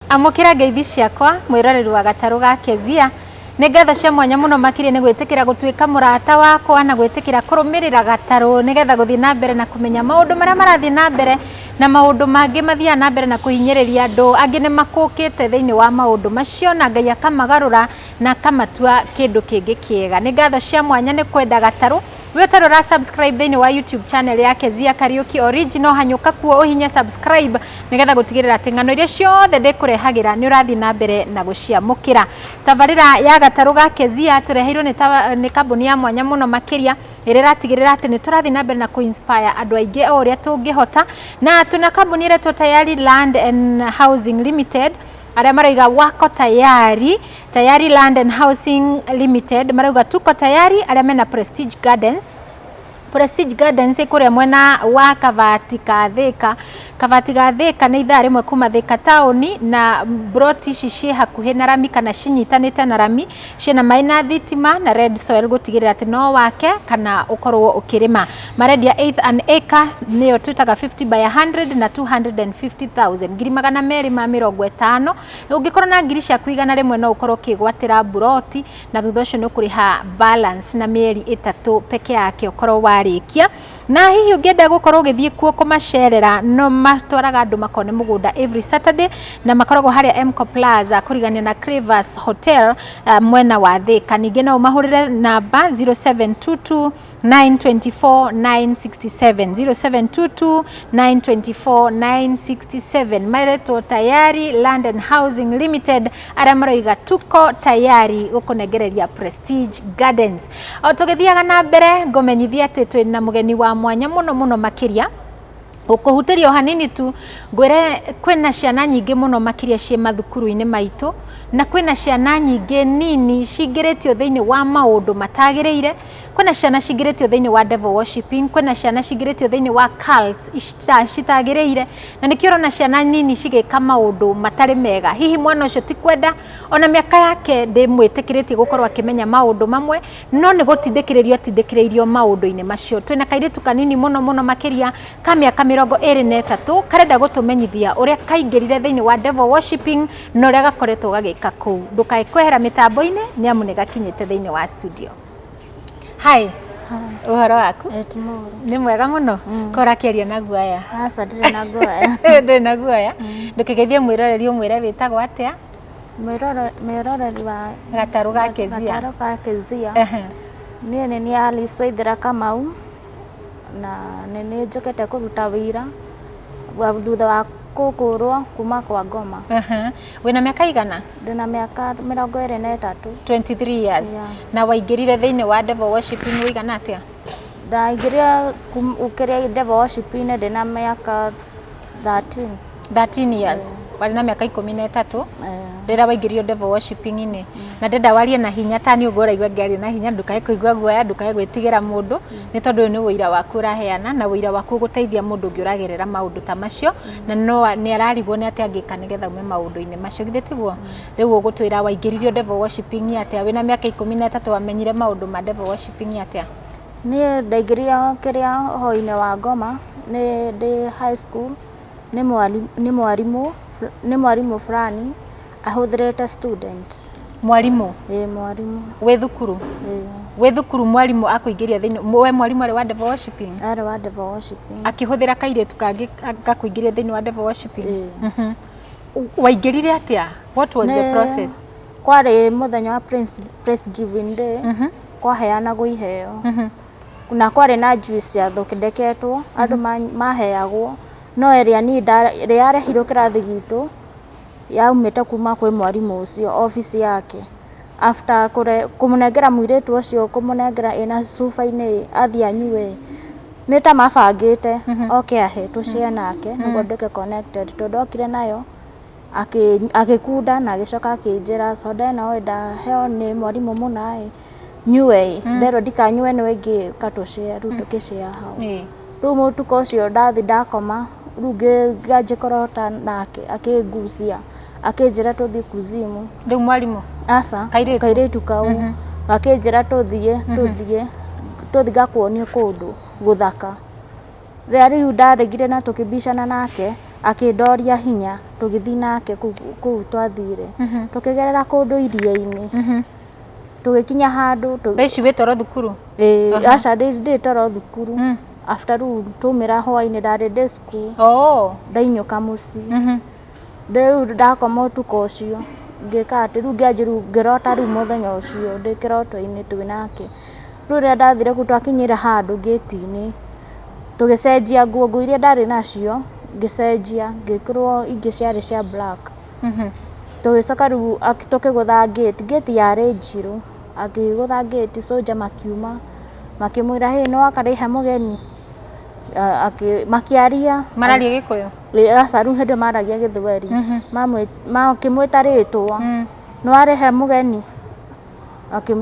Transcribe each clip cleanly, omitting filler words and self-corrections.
Amũkĩra ngeithi ciakwa mwĩroreri wa gatarũ ga Kezia. Nĩ ngatho cia mwanya mũno makĩria nĩ gwĩtĩkĩra gũtuĩka mũrata wakwa na gwĩtĩkĩra kũrũmĩrĩra gatarũ nĩgetha gũthiĩ na mbere na kũmenya maũndũ marĩa marathiĩ na mbere na maũndũ mangĩ mathiaga na mbere na kũhinyĩrĩria andũ. Angĩ nĩ makũkĩte thĩinĩ wa maũndũ macio na Ngai akamagarũra na akamatua kĩndũ kĩngĩ kĩega. Nĩ ngatho cia mwanya nĩ kwenda gatarũ. We ũtarĩ ũra subscribe thĩinĩ wa YouTube channel ya Kezia Kariuki Original, hanyũka kuo ũhinye subscribe nĩgetha gũtigĩrĩra atĩ ng'ano iria ciothe ndĩkũrehagĩra nĩ ũrathiĩ na mbere na gũciamũkĩra. Tabarĩra ya gatarũ ga Kezia tũreheirwo nĩ kambuni ya mwanya mũno makĩria ĩrĩa ĩratigĩrĩra atĩ nĩ tũrathiĩ na mbere na kũ inspire andũ aingĩ o ũrĩa tũngĩhota, na tũna kambuni ĩretwo Tayari Land and Housing Limited arĩa marauga wako tayari. Tayari Land and Housing Limited marauga tuko tayari, arĩa mena Prestige Gardens. Prestige Gardens ĩ kũrĩa mwena wa Kabati ka Thika. Kabati ga Thika nĩ ithaa rĩmwe kuma Thika taũni, na broti ici ciĩ hakuhĩ na rami kana cinyitanĩte na rami, ciĩna maĩ na thitima na red soil gũtigĩrĩra atĩ no wake kana ũkorwo ũkĩrĩma. Marendia eighth an acre nĩyo twĩtaga 50 by 100 na 250,000, 250,000. Ũngĩkorwo na ngiri ciaku 100 no ũkorwo ũkĩgwatĩra mburoti, na thutha ũcio nĩ ũkũrĩha balance na mĩeri 3 peke yake ũkorwo warĩkia. Na hihi ũngĩenda gũkorwo ũgĩthiĩ kuo kũmacerera, no matwaraga andũ makone mũgũnda every Saturday, na makoragwo harĩa Mco Plaza kũrigania na Crevas Hotel mwena wa Thika. Ningĩ no ũmahũrĩre namba 0722 924 967, 0722 924 967. Maretwo Tayari Land and Housing Limited arĩa maroiga tuko tayari gũkũnengereria Prestige Gardens. O tũgĩthiaga na mbere, ngũmenyithia atĩ twĩna mũgeni wa mwanya mũno mũno makĩria. Gũkũhutĩria o hanini tu ngwĩre kwĩna ciana nyingĩ mũno makĩria ciĩ mathukuru-inĩ maitũ, na kwĩna ciana nyingĩ nini cingĩrĩtio thĩinĩ wa maũndũ matagĩrĩire. Kwĩna ciana cingĩrĩtio thĩinĩ wa devil worshiping, kwĩna ciana cingĩrĩtio thĩinĩ wa cults citagĩrĩire, na nĩkĩo ũrona ciana nini cigĩka maũndũ matarĩ mega. Hihi mwana ũcio ti kwenda, ona mĩaka yake ndĩmwĩtĩkĩrĩtie gũkorwo akĩmenya maũndũ mamwe, no nĩ gũtindĩkĩrĩrio atindĩkĩrĩirio maũndũ-inĩ macio. Twĩna kairĩtu kanini mũno mũno makĩria ka mĩaka 23 karenda gũtũmenyithia ũrĩa kaingĩrire thĩinĩ wa devil worshiping na ũrĩa gakoretwo gagĩka kũu. Ndũkae kwehera mĩtambo-inĩ nĩ amu nĩ gakinyĩte thĩinĩ wa studio. Hi, ũhoro waku? Ti mũru. Nĩ mwega mũno. Ko ũrakĩaria na guoya? Aca, ndirĩ na guoya. Ndũrĩ na guoya. Ndũkĩgeithie mwĩroreri ũmwĩre wĩtagwo atĩa? Mwĩroreri wa Gatarũ ga Kezia. Gatarũ ga Kezia. Niĩ nĩ niĩ Alice Waithera Kamau, na nĩ niĩ njũkĩte kũruta wĩira thutha wa kũkũrwo kuma kwa ngoma. Wĩna mĩaka igana? Ndĩna mĩaka 23. 23 years. Yeah. Na waingĩrire thĩinĩ wa devil worshiping ũigana atĩa? Ndaingĩrire kĩrĩa devil worshiping ndĩna mĩaka 13. 13 years. Warĩ na mĩaka 13 rĩrĩa waingĩrio devil worshiping-inĩ. Na ndenda warie na hinya ta niĩ ũguo ũraigua ngĩaria na hinya, ndũkae kũigua guoya, ndũkae gwĩtigĩra mũndũ, nĩ tondũ ũyũ nĩ ũira waku ũraheana, na ũira waku ũgũteithia mũndũ ũngĩ ũragerera maũndũ ta macio, na no nĩ ararigwo nĩ atĩa angĩka nĩgetha aume maũndũ-inĩ macio, githĩ tiguo? Rĩu ũgũtwĩra waingĩririo devil worshiping atĩa wĩna mĩaka 13, wamenyire maũndũ ma devil worshiping atĩa? Niĩ ndaingĩrire kĩrĩa ũhoi-inĩ wa ngoma nĩ ndĩ high school, nĩ mwarimũ fulani ahũthĩrĩte students. Mwarimũ? Ĩĩ, mwarimũ. Wĩ thukuru? Ĩĩ. Wĩ thukuru mwarimũ akũingĩria thĩinĩ, we mwarimũ arĩ wa devil worshiping? Arĩ wa devil worshiping. Akĩhũthĩra kairĩtu kangĩ gakũingĩria thĩinĩ wa devil worshiping? Ĩĩ. Waingĩrire atĩa? What was the process? Kwarĩ mũthenya wa Praise Giving Day, kwaheanagwo iheo. Na kwarĩ na juice yathondeketwo, andũ maheagwo, no ĩrĩa niĩ ĩrĩa yarehirwo kĩrathi gitũ, yaumĩte kuma kwĩ mwarimũ ũcio, obici yake. After kũmũnengera mũirĩtu ũcio, kũmũnengera ĩna cuba-inĩ athiĩ anyue, nĩ ta mabangĩte oke ahe tũ share nake nĩguo nduĩke connected, tondũ okire nayo agĩkunda na agĩcoka akĩnjĩra, "Soda ĩno ĩ ndaheo nĩ mwarimũ mũna ĩ, nyue ĩ, nderwo ndikanyue ĩno ĩngĩ ka tũ share." Rĩu tũkĩ share hau. Rĩu mũtukũ ũcio ndathi ndakoma, rĩu ngĩanjia kũrota nake akĩngucia, akĩnjĩra tũthiĩ kuzimu. Rĩu mwarimũ? Aca. Kairĩtu? Kairĩtu kau gakĩnjĩra tũthiĩ ngakuonie kũndũ gũthaka. Rĩrĩa rĩu ndaregire na tũkĩbicana nake, Akĩndoria hinya tũgĩthiĩ nake kũu twathire. Tũkĩgerera kũndũ iria-inĩ. Tũgĩkinya handũ Thaa ici wĩ toro thukuru? Ĩĩ, aca ndĩ toro thukuru. After rĩu twaumĩra hwainĩ ndarĩ day school. Oh. Ndainyũka mũciĩ. Rĩu ndakoma ũtukũ ũcio ngĩka atĩ rĩu ngĩanjia rĩu ngĩrota rĩu mũthenya ũcio ndĩ kĩroto-inĩ twĩ nake. Rĩu rĩrĩa ndathire kũu twakinyire handũ ngĩti-inĩ tũgĩcenjia nguo, nguo iria ndarĩ nacio ngĩcenjia ngĩkĩrwo ingĩ ciarĩ cia black. Tũgĩcoka rĩu tũkĩgũtha gate, gate yarĩ njirũ, akĩgũtha gate soldier makiuma makĩmwĩra hĩ nĩ wakarĩhe mũgeni, makĩaria. Mararia Gĩkũyũ? Aca rĩu hĩndĩ ĩyo maragia Gĩthweri. Makĩmwĩta rĩtwa, nĩ warehe mũgeni?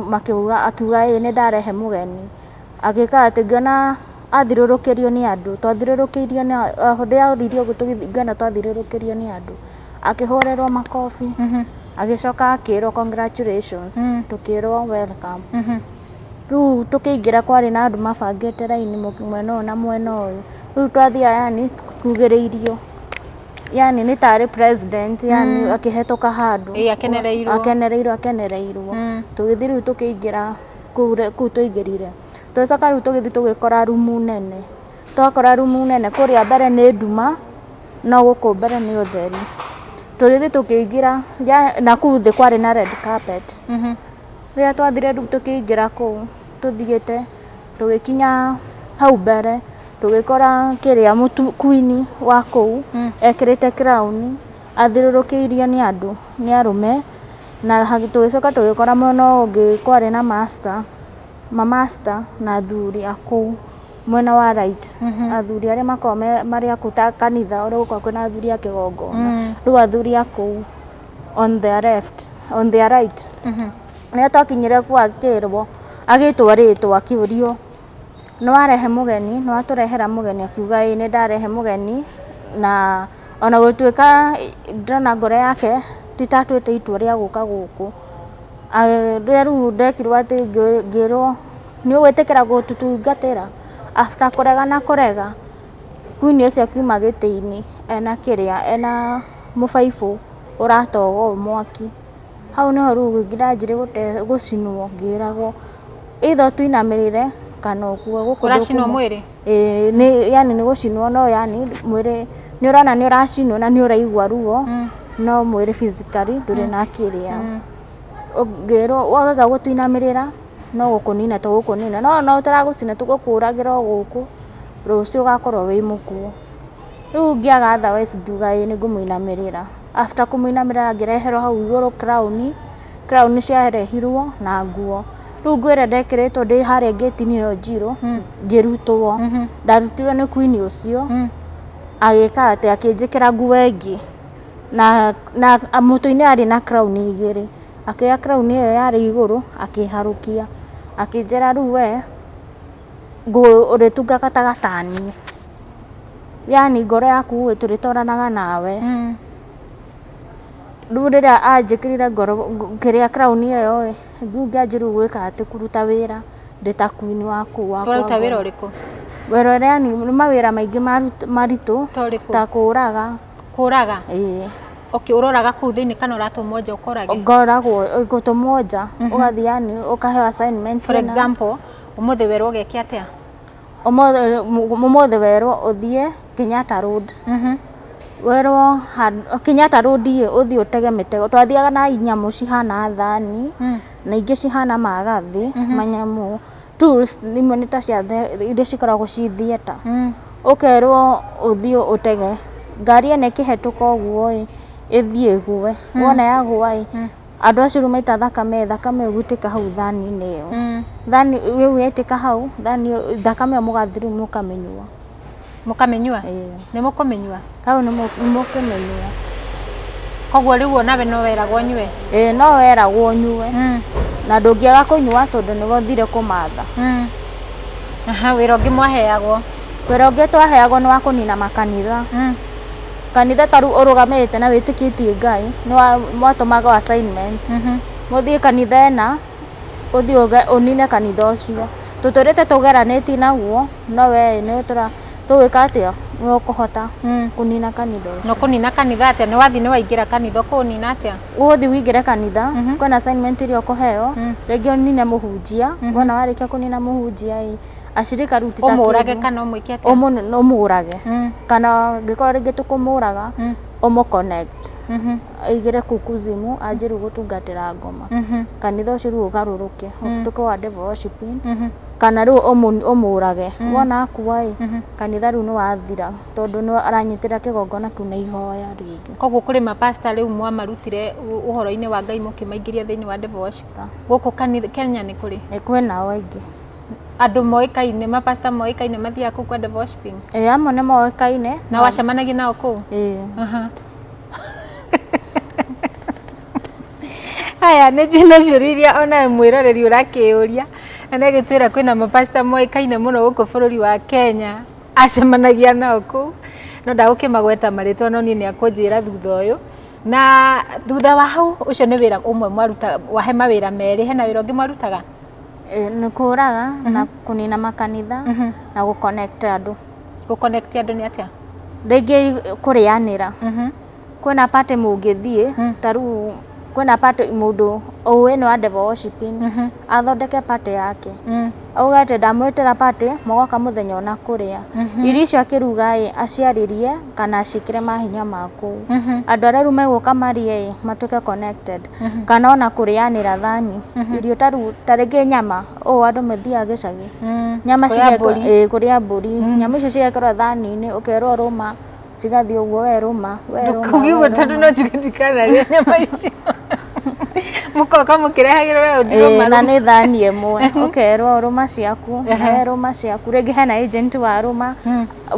Makiuga, akiuga ĩĩ nĩ ndarehe mũgeni. Agĩka atĩ ngĩona athiũrũrũkĩrio nĩ andũ, twathiũrũrũkĩirio nĩ hĩndĩ oririe ũguo tũgĩthiĩ ngĩona twathiũrũrũkĩrio nĩ andũ. Akĩhũrĩrwo makobi, agĩcoka akĩrwo congratulations, tũkĩrwo welcome. Rĩu tũkĩingĩra kwarĩ na andũ mabangĩte raini mwena ũyũ na mwena ũyũ. Rĩu twathiaga yani kugĩrĩirio, yani nĩ tarĩ president yani akĩhetũka handũ. Ĩĩ, akenereirwo. Akenereirwo, akenereirwo. Tũgĩthiĩ rĩu tũkĩingĩra kũu twaingĩrire. Tũgĩcoka rĩu tũgĩthiĩ tũgĩkora rumu nene. Twakora rumu nene kũrĩa mbere nĩ nduma no gũkũ mbere nĩ ũtheri. Tũgĩthiĩ tũkĩingĩra na kũu thĩ kwarĩ na red carpet. Rĩrĩa twathire rĩu tũkĩingĩra kũu tũthiĩte tũgĩkinya hau mbere tũgĩkora kĩrĩa queen wa kũu ekĩrĩte crown athiũrũrũkĩirio nĩ andũ nĩ arũme na tũgĩcoka tũgĩkora mwena ũyũ ũngĩ kwarĩ na master, mamaster na athuri a kũu mwena wa right. Athuri arĩa makoragwo marĩ a kũu ta kanitha ũrĩa gũkoragwo kwĩna athuri a kĩgongona, rĩu athuri a kũu on their left, on their right. Rĩrĩa twakinyire kũu akĩrwo agĩtwo rĩtwa akĩũrio nĩ warehe mũgeni, nĩ watũrehera mũgeni? Akiuga ĩĩ nĩ ndarehe mũgeni, na ona gũtuĩka ndĩrona ngoro yake ti ta atuĩte itua rĩa gũka gũkũ. Rĩrĩa rĩu ndekirwo atĩ ngĩrwo nĩ ũgwĩtĩkĩra gũtũtungatĩra, after kũrega na kũrega, queen ũcio akiuma gĩtĩ-inĩ ena kĩrĩa ena mũbaibũ ũratoga ũũ mwaki. Hau nĩho rĩu ndanjirie gũcinwo ngĩragwo either ũtũinamĩrĩre kana ũkue gũkũ. Ũracinwo mwĩrĩ? Ĩĩ, nĩ yani nĩ gũcinwo, no yani mwĩrĩ nĩ ũrona nĩ ũracinwo na nĩ ũraigua ruo, no mwĩrĩ physically ndũrĩ na kĩrĩa. Ngĩrwo waga gũtũinamĩrĩra no gũkũnina tũgũkũnina, no no tũragũcina tũgũkũragĩra o gũkũ, rũciũ ũgakorwo wĩ mũkuũ. Rĩu ngĩaga otherwise ngiuga ĩĩ nĩ ngũmũinamĩrĩra. After kũmũinamĩrĩra ngĩreherwo hau igũrũ crown, crown ciarehirwo na nguo. Rĩu nguo ĩrĩa ndekĩrĩtwo ndĩ harĩa ngĩti-inĩ ĩyo njirũ ngĩrutwo. Ndarutirwo nĩ queen ũcio agĩka atĩ akĩnjĩkĩra nguo ĩngĩ na mũtwe-inĩ arĩ na crown igĩrĩ. Akĩoya crown ĩyo yarĩ igũrũ akĩharũkia akĩnjĩra rĩu we ũrĩtungataga taniĩ, yani ngoro yaku ĩ tũrĩtwaranaga nawe. Rĩu rĩrĩa anjĩkĩrire ngoro kĩrĩa crown ĩyo ĩ, rĩu ngĩanjia rĩu gwĩka atĩ kũruta wĩra ndĩ ta queen wa kũu wa Ũraruta wĩra ũrĩkũ? Wĩra ũrĩa yani nĩ mawĩra maingĩ maritũ. Ta ũrĩkũ? Ta kũraga. Kũraga? Ĩĩ. Okay, ũroraga kũu thĩinĩ kana ũratũmwo nja ũkorage? Ngoragwo gũtũmwo nja, ũgathiĩ yani ũkaheo assignment. For example, ũmũthĩ werwo ũgeke atĩa? Ũmũthĩ werwo ũthiĩ Kenyatta Road. Werwo Kenyatta Road ĩ ũthiĩ ũtege mĩtego. Twathiaga na nyamũ cihana thani na ingĩ cihana magathĩ, manyamũ tools imwe nĩ ta cia iria cikoragwo ci theatre. Ũkerwo ũthiĩ ũtege ngari ĩno ĩkĩhetũka ũguo ĩ ĩthiĩ ĩgwe, wona yagwa ĩ andũ acio rĩu maita thakame, thakame ĩyo ĩgũitĩka hau thani-inĩ ĩyo. Thani ĩyo yaitĩka hau thani thakame ĩyo mũgathiĩ rĩu mũkamĩnyua. Mũkamĩnyua? Ĩĩ. Nĩ mũkũmĩnyua? Hau nĩ mũkũmĩnyua. Koguo rĩu onawe no weragwo ũnyue? Ĩĩ, no weragwo ũnyue. Na ndũngĩaga kũnyua tondũ nĩwe ũthire kũmatha. Aha, wĩra ũngĩ mwaheagwo? Wĩra ũngĩ twaheagwo nĩ wa kũnina makanitha. Kanitha ta rĩu ũrũgamĩte na wĩtĩkĩtie Ngai nĩ mwatũmagwo assignment. Mũthiĩ kanitha ĩna ũthiĩ ũnine kanitha ũcio. Tũtũrĩte tũgeranĩtie naguo no we nĩ Tũgwĩka atĩa? Nĩ ũkũhota Mm. kũnina kanitha ũcio. No kũnina kanitha atĩa? Nĩ wathiĩ nĩ waingĩra kanitha ũkũũnina atĩa? Ũgũthiĩ ũingĩre kanitha, kwĩna assignment ĩrĩa ũkũheo, rĩngĩ ũnine mũhunjia, wona warĩkia kũnina mũhunjia ĩ, acirika rĩu ti ta Ũmũrage kĩndũ. kana ũmwĩke atĩa? Ũmũrage. Mm. Kana angĩkorwo rĩngĩ tũkũmũraga, ũmũ connect. Mhm. Aigĩre kũu kuzimu, anjie rĩu gũtungatĩra ngoma. Mhm. Kanitha ũcio rĩu ũgarũrũke, ũtuĩke wa devil worshiping. Mhm. Kana rĩu ũmũrage. Wona akua ĩ, kanitha rĩu nĩ wathira tondũ nĩ aranyitĩra kĩgongona kĩu na ihoya rĩngĩ. Koguo kũrĩ mapasta rĩu mwamarutire ũhoro-inĩ wa Ngai mũkĩmaingĩria thĩinĩ wa devil worship. Gũkũ kanitha Kenya nĩ kũrĩ Nĩ kwĩnao aingĩ. andũ moĩkaine, mapasta moĩkaine mathiaga kũu kwa devil worshiping. Ĩ, amwe nĩ moĩkaine. Na wacemanagia nao kũu? Ĩ. Aha. Haya nĩ njina ciũria iria onawe mwĩroreri ũrakĩyũria, na nĩ agĩtwĩra kwĩna mapasta moĩkaine mũno gũkũ bũrũri wa Kenya acemanagia nao kũu, no ndagũkĩmagweta marĩtwa no niĩ nĩ akũnjĩra thutha ũyũ. Na thutha wa hau ũcio nĩ wĩra ũmwe mwarutaga, wahe mawĩra merĩ, hena wĩra ũngĩ mwarutaga? Ĩ, nĩ kũraga na kũnina makanitha na gũ connect andũ. Gũ connect andũ nĩ atĩa? Rĩngĩ kũrĩanĩra. Mhm. Kwĩna party mũngĩthiĩ, ta rĩu kwĩna party mũndũ ũĩ nĩ wa devil worshiping, athondeke party yake. Mm. Auge atĩ ndamwĩtĩra party, mũgoka mũthenya ũna kũrĩa. Irio icio akĩruga ĩ, aciarĩrie kana aciĩkĩre mahinya ma kũu. Andũ arĩa rĩu megũka marĩe ĩ, matuĩke connected. Kana ona kũrĩanĩra thani. Irio ta rĩu, ta rĩngĩ nyama, ũũ andũ mathiaga gĩcagi. Mm. Nyama Kũrĩa mbũri. ĩ, kũrĩa mbũri. Nyama icio cigekĩrwo thani-inĩ, ũkerwo rũma, cigathiĩ ũguo, we rũma, we rũma, Ndũkuge we ũguo tondũ rũma. no njuge ndikanarĩa nyama icio. Mũkoka mũkĩrehagĩrwo we Ĩ, ũndirũma na nĩ thani ĩmwe, ũkerwo rũma ciaku, nawe rũma ciaku, rĩngĩ hena agent wa rũma,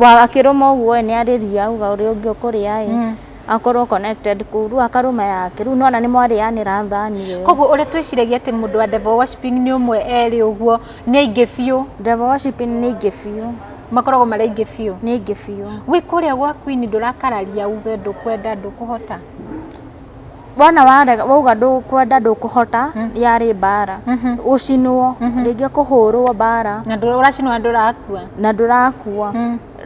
wa akĩrũma ũguo ĩ, nĩ arĩria auga ũrĩa ũngĩ ũkũrĩa ĩ, akorwo connected kũu, rĩu akarũma yake, rĩu nĩwona nĩ mwarĩanĩra thani ĩyo. Koguo ũrĩa twĩciragia atĩ mũndũ wa devil worshiping nĩ ũmwe erĩ ũguo nĩ aingĩ biũ, Devil worshiping nĩ aingĩ biũ, makoragwo marĩ aingĩ biũ. nĩ aingĩ biũ. Wĩ kũrĩa gwa Queen ndũrakararia uge ndũkwenda ndũkũhota? Wona warega wauga ndũkwenda ndũkũhota, yarĩ mbara, gũcinwo, rĩngĩ kũhũrwo mbara, Na ũracinwo na ndũrakua. na ndũrakua.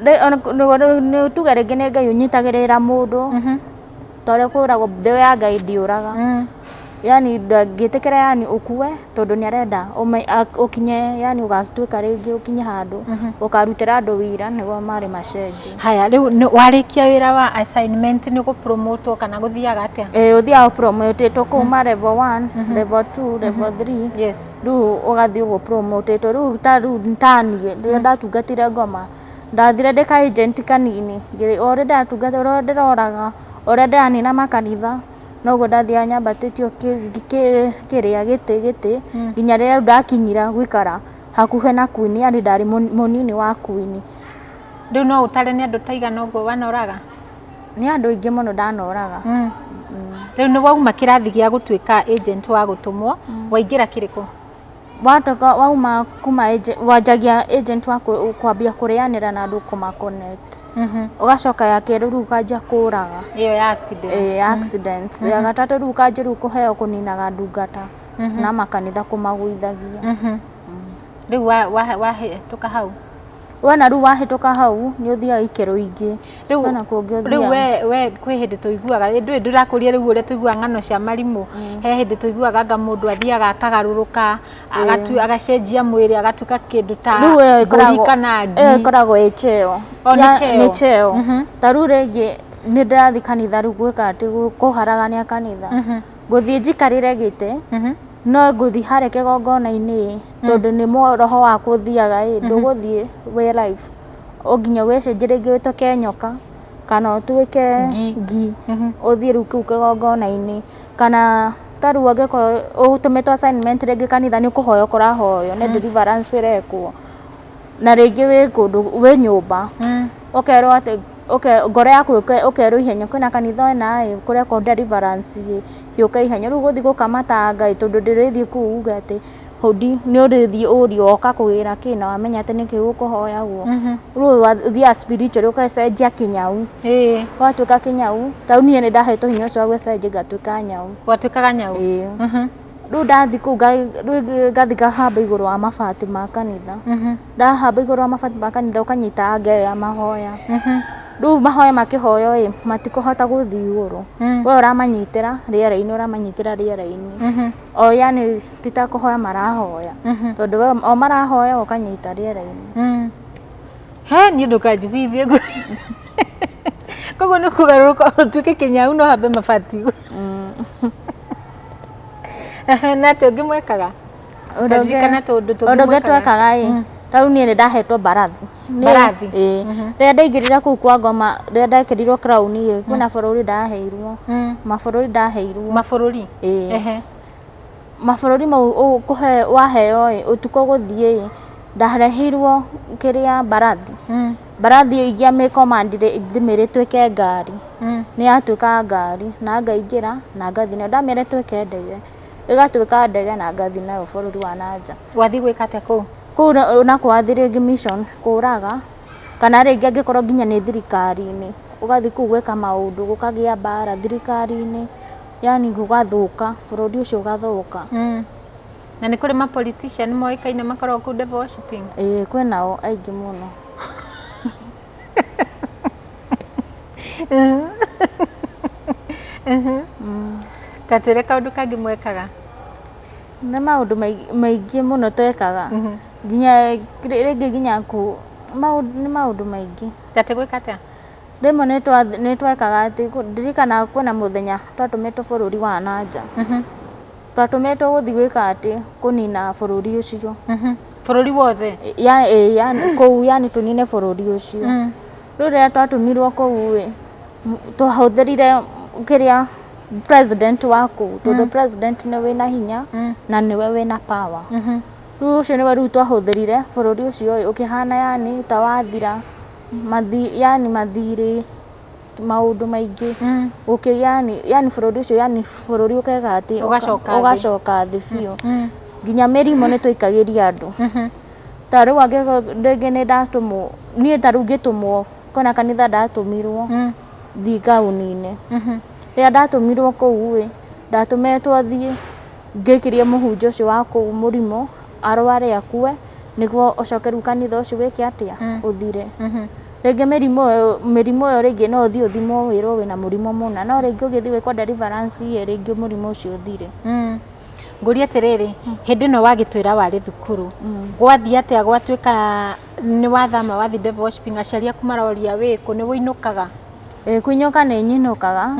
Nĩ tuge rĩngĩ nĩ Ngai ũnyitagĩrĩra mũndũ, ta ũrĩa kwĩragwo mbeũ ya Ngai ndĩũraga. Yani ndangĩtĩkĩra yani ũkue tondũ nĩ arenda ũkinye yani ũgatuĩka rĩngĩ ũkinye handũ ũkarutĩra andũ wĩira nĩguo marĩ macenjie. Haya rĩu warĩkia wĩra wa assignment nĩ gũpromotwo kana gũthiaga atĩa? Ĩ, ũthiaga ũpromotetwo kuma level 1, level 2, level 3. Yes. Rĩu ũgathiĩ ũguo promotetwo rĩu ta rĩu ta niĩ rĩrĩa ndatungatire ngoma ndathire ndĩ ka agent kanini, o ũrĩa ndĩratungata ũrĩa ndĩroraga ũrĩa ndĩranina makanitha noguo ndathiaga nyambatĩtio kĩrĩa gĩtĩ gĩtĩ nginya rĩrĩa rĩu ndakinyira gũikara hakuhĩ na Queen, yani ndarĩ mũnini wa Queen. Rĩu no ũtare nĩ andũ ta igana ũguo wanoraga? Nĩ andũ aingĩ mũno ndanoraga. Rĩu nĩ wauma kĩrathi gĩa gũtuĩka agent wa gũtũmwo, waingĩra kĩrĩkũ? Watoka wauma kuma wanjagia agent wa kwambia kũrĩanĩra na andũ kũma connect. Ũgacoka ya kerĩ rĩu ũkanjia kũraga. Ĩyo ya accident. Ĩ, accidents. Ya gatatũ rĩu ũkanjia rĩu kũheo kũninaga ndungata na makanitha kũmagũithagia. Rĩu wahĩtũka hau? Wona rĩu wahĩtũka hau nĩ ũthiaga ikĩro ingĩ. Rĩu Kwĩna kũngĩ rĩu ũthiaga. we kwĩ hĩndĩ tũiguaga, ndũĩ ndĩrakũria rĩu ũrĩa tũiguaga ng'ano cia marimũ, he hĩndĩ tũiguaga anga mũndũ athiaga akagarũrũka, agacenjia mwĩrĩ agatuĩka kĩndũ ta Rĩu ĩyo mbũri ĩkoragwo kana ĩyo ngi. ĩkoragwo ĩ cheo. O, nĩ cheo. Nĩ cheo. Ta rĩu rĩngĩ nĩ ndĩrathiĩ kanitha rĩu gwĩka atĩ kũharagania kanitha. Ngũthiĩ njikarĩre gĩtĩ, no ngũthiĩ harĩa kĩgongona-inĩ tondũ nĩ roho wakwa ũthiaga ĩ, ndũgũthiĩ wĩ live. O nginya wĩcenjie rĩngĩ ũtuĩke nyoka kana ũtuĩke Ngi. ngi, ũthiĩ rĩu kũu kĩgongona-inĩ. Kana ta rĩu angĩkorwo ũtũmĩtwo assignment rĩngĩ kanitha nĩ kũhoywo kũrahoywo nĩ deliverance ĩrekwo, na rĩngĩ wĩ kũndũ wĩ nyũmba, ũkerwo atĩ ngoro yaku ũkerwo ihenya kwĩna kanitha ĩna ĩ kũrekwo deliverance ĩ, yũke ihenya. Rĩu gũthiĩ gũkamatanga ĩ tondũ ndũrĩthiĩ kũu uge atĩ hũndi nĩ ũrĩthiĩ ũrio woka kũgĩra kĩ na wamenya atĩ nĩkĩ gũkũhoyagwo. Rĩu ũthiaga spiritually ũgacenjia kĩnyau. Ũgatuĩka kĩnyau, ta rĩu niĩ nĩ ndahetwo hinya ũcio wa gũcenjia ngatuĩka nyau. Watuĩkaga nyau? Ĩĩ. Rĩu ndathi kũu rĩu ngathi ngahamba igũrũ wa mabati ma kanitha. Ndahamba igũrũ wa mabati ma kanitha ũkanyita anga ĩyo ya mahoya. Rĩu mahoya makĩhoywo ĩ matikũhota gũthiĩ igũrũ. We ũramanyitĩra rĩera-inĩ, ũramanyitĩra rĩera-inĩ. O yani ti ta kũhoya marahoya. Tondũ we o marahoya ũkanyita rĩera-inĩ. He niĩ ndũkanjiguithie guo. Koguo nĩ kũgarũrũka ũtuĩke kĩnyau no hambe mabati. Na atĩ ũngĩ mwekaga? Ndirikana tũndũ tũngĩ Ũndũ ũngĩ mwekaga. Twekaga ĩ, ta rĩu niĩ nĩ ndahetwo mbarathi. Mbarathi? Ĩĩ. Rĩrĩa ndaingĩrire kũu kwa ngoma, rĩrĩa ndekĩrirwo crown ĩ, kwĩna bũrũri ndaheirwo. Mabũrũri ndaheirwo. Mabũrũri? Ĩĩ. Ehe. Mabũrũri mau ũkũhe waheo ĩ, ũtukũ gũthiĩ ĩ, ndareheirwo kĩrĩa mbarathi. Mbarathi ĩyo ingĩamĩkomandire ndĩmĩre ĩtuĩke ngari. Nĩ yatuĩkaga ngari na ngaingĩra na ngathiĩ nayo. Ndamĩra ĩtuĩke ndege, ĩgatuĩka ndege na ngathiĩ nayo bũrũri wa nanja. Wathiĩ gwĩka atĩa kũu? Kũu nakuo wathiĩ rĩngĩ mission kũraga kana rĩngĩ angĩkorwo nginya nĩ thirikari-inĩ, ũgathiĩ kũu gwĩka maũndũ, gũkagĩa mbara thirikari-inĩ, yani gũgathũka, bũrũri ũcio ũgathũka. Na nĩ kũrĩ ma politician moĩkaine makoragwo kũu devil worshipping? Ĩĩ, kwĩnao aingĩ mũno. Ta twĩre kaũndũ kangĩ mwekaga. Nĩ maũndũ maingĩ mũno twekaga. Nginya rĩngĩ nginya kũ nĩ maũndũ maingĩ. Ta atĩ gwĩka atĩa? Rĩmwe nĩ twekaga atĩ ndirikanaga kwĩna mũthenya twatũmĩtwo bũrũri wa nanja. Twatũmĩtwo gũthiĩ gwĩka atĩ kũnina bũrũri ũcio. Bũrũri wothe? Ya, ĩ, yani kũu yani tũnine bũrũri ũcio. Rĩu rĩrĩa twatũmirwo kũu ĩ, twahũthĩrire kĩrĩa president wa kũu, tondũ president nĩ wĩna hinya na nĩwe wĩna power. Rĩu ũcio nĩwe rĩu twahũthĩrire bũrũri ũcio ĩ, ũkĩhana yani ta wathira, yani mathirĩ, maũndũ maingĩ. Ũkĩ yani, yani bũrũri ũcio yani bũrũri ũkeka atĩ Ũgacoka thĩ. Ũgacoka thĩ biũ. Nginya mĩrimũ nĩ twaikagĩria andũ. Ta rĩu angĩkorwo rĩngĩ nĩ ndatũmwo, niĩ ta rĩu ngĩtũmwo kwĩna kanitha ndatũmirwo thiĩ ngaũnine. Rĩrĩa ndatũmirwo kũu ĩ, ndatũmĩtwo thiĩ ngĩkĩrie mũhunjia ũcio wa kũu mũrimũ arware akue nĩguo ũcoke rĩu kanitha ũcio wĩke atĩa, ũthire. Rĩngĩ mĩrimũ ĩyo rĩngĩ no ũthiĩ ũthimwo wĩrwo wĩna mũrimũ mũna, no rĩngĩ ũgĩthiĩ gwĩkwo deliverance ĩ, rĩngĩ mũrimũ ũcio ũthire. Ngũrie atĩrĩrĩ, hĩndĩ ĩno wagĩtwĩra warĩ thukuru, gwathiĩ atĩa gwatuĩka nĩ wathama wathiĩ devil worshipping, aciari aku maroria wĩkũ, nĩ wũinũkaga? Ĩĩ, kũinũka nĩ nyinũkaga.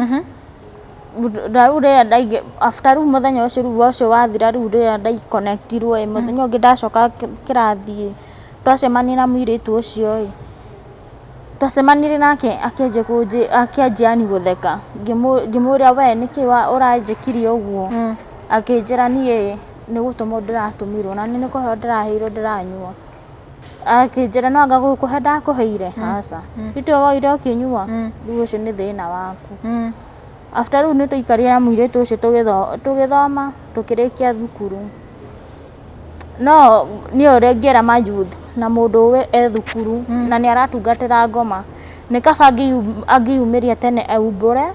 Na rĩu rĩrĩa ndaingĩ after rĩu mũthenya ũcio rĩu ũcio wathira rĩu rĩrĩa ndaikonektirwo ĩ, mũthenya ũngĩ ndacoka kĩrathi ĩ, twacemania na mũirĩtu ũcio ĩ, twacemanirie nake akĩanjia akĩanjia yani gũtheka. Ngĩmũria we nĩkĩ ũranjĩkire ũguo? Akĩnjĩra niĩ nĩ gũtũmwo ndĩratũmirwo na niĩ nĩ kũheo ndĩraheirwo ndĩranyua. Akĩnjĩra no anga gũkũhe ndakũheire? Aca. Itwe woire ũkĩnyua? Rĩu ũcio nĩ thĩna waku. After rĩu nĩ twaikarire na mũirĩtu ũcio tũgĩthoma tũkĩrĩkia thukuru. No niĩ ũrĩa ingĩra ma youths na mũndũ ũĩ e thukuru na nĩ aratungatĩra ngoma, nĩ kaba angĩyumĩria tene aumbũre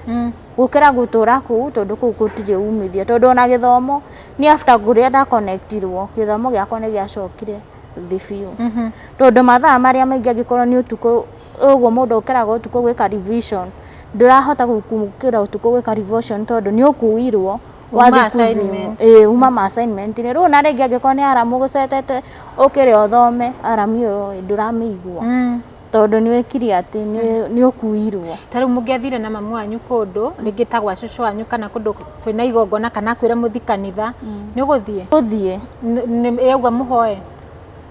gũkĩra gũtũra kũu, tondũ kũu gũtirĩ umithio, tondũ ona gĩthomo niĩ after kũrĩa ndakonektirwo gĩthomo gĩakwa nĩ gĩacokire thĩ biũ, tondũ mathaa marĩa maingĩ angĩkorwo nĩ ũtukũ ũguo mũndũ ũkĩraga ũtukũ gwĩka revision, ndũrahota gũkĩra ũtukũ gwĩka revision tondũ nĩ ũkuirwo Uma wathiĩ kuzimu. Assignment. Ĩĩ, uma ma assignment -inĩ. Rĩu na rĩngĩ angĩkorwo nĩ aramu ũgũcetete ũkĩre ũthome aramu ĩyo ndũramĩigua tondũ nĩ wĩkire atĩ nĩ ũkuirwo. Ta rĩu mũngĩathire na mamu wanyu kũndũ rĩngĩ ta gwa cũcũ wanyu kana kũndũ kwĩna igongona kana akwĩre mũthi kanitha, nĩ ũgũthiĩ? Gũthiĩ. Yauga mũhoe?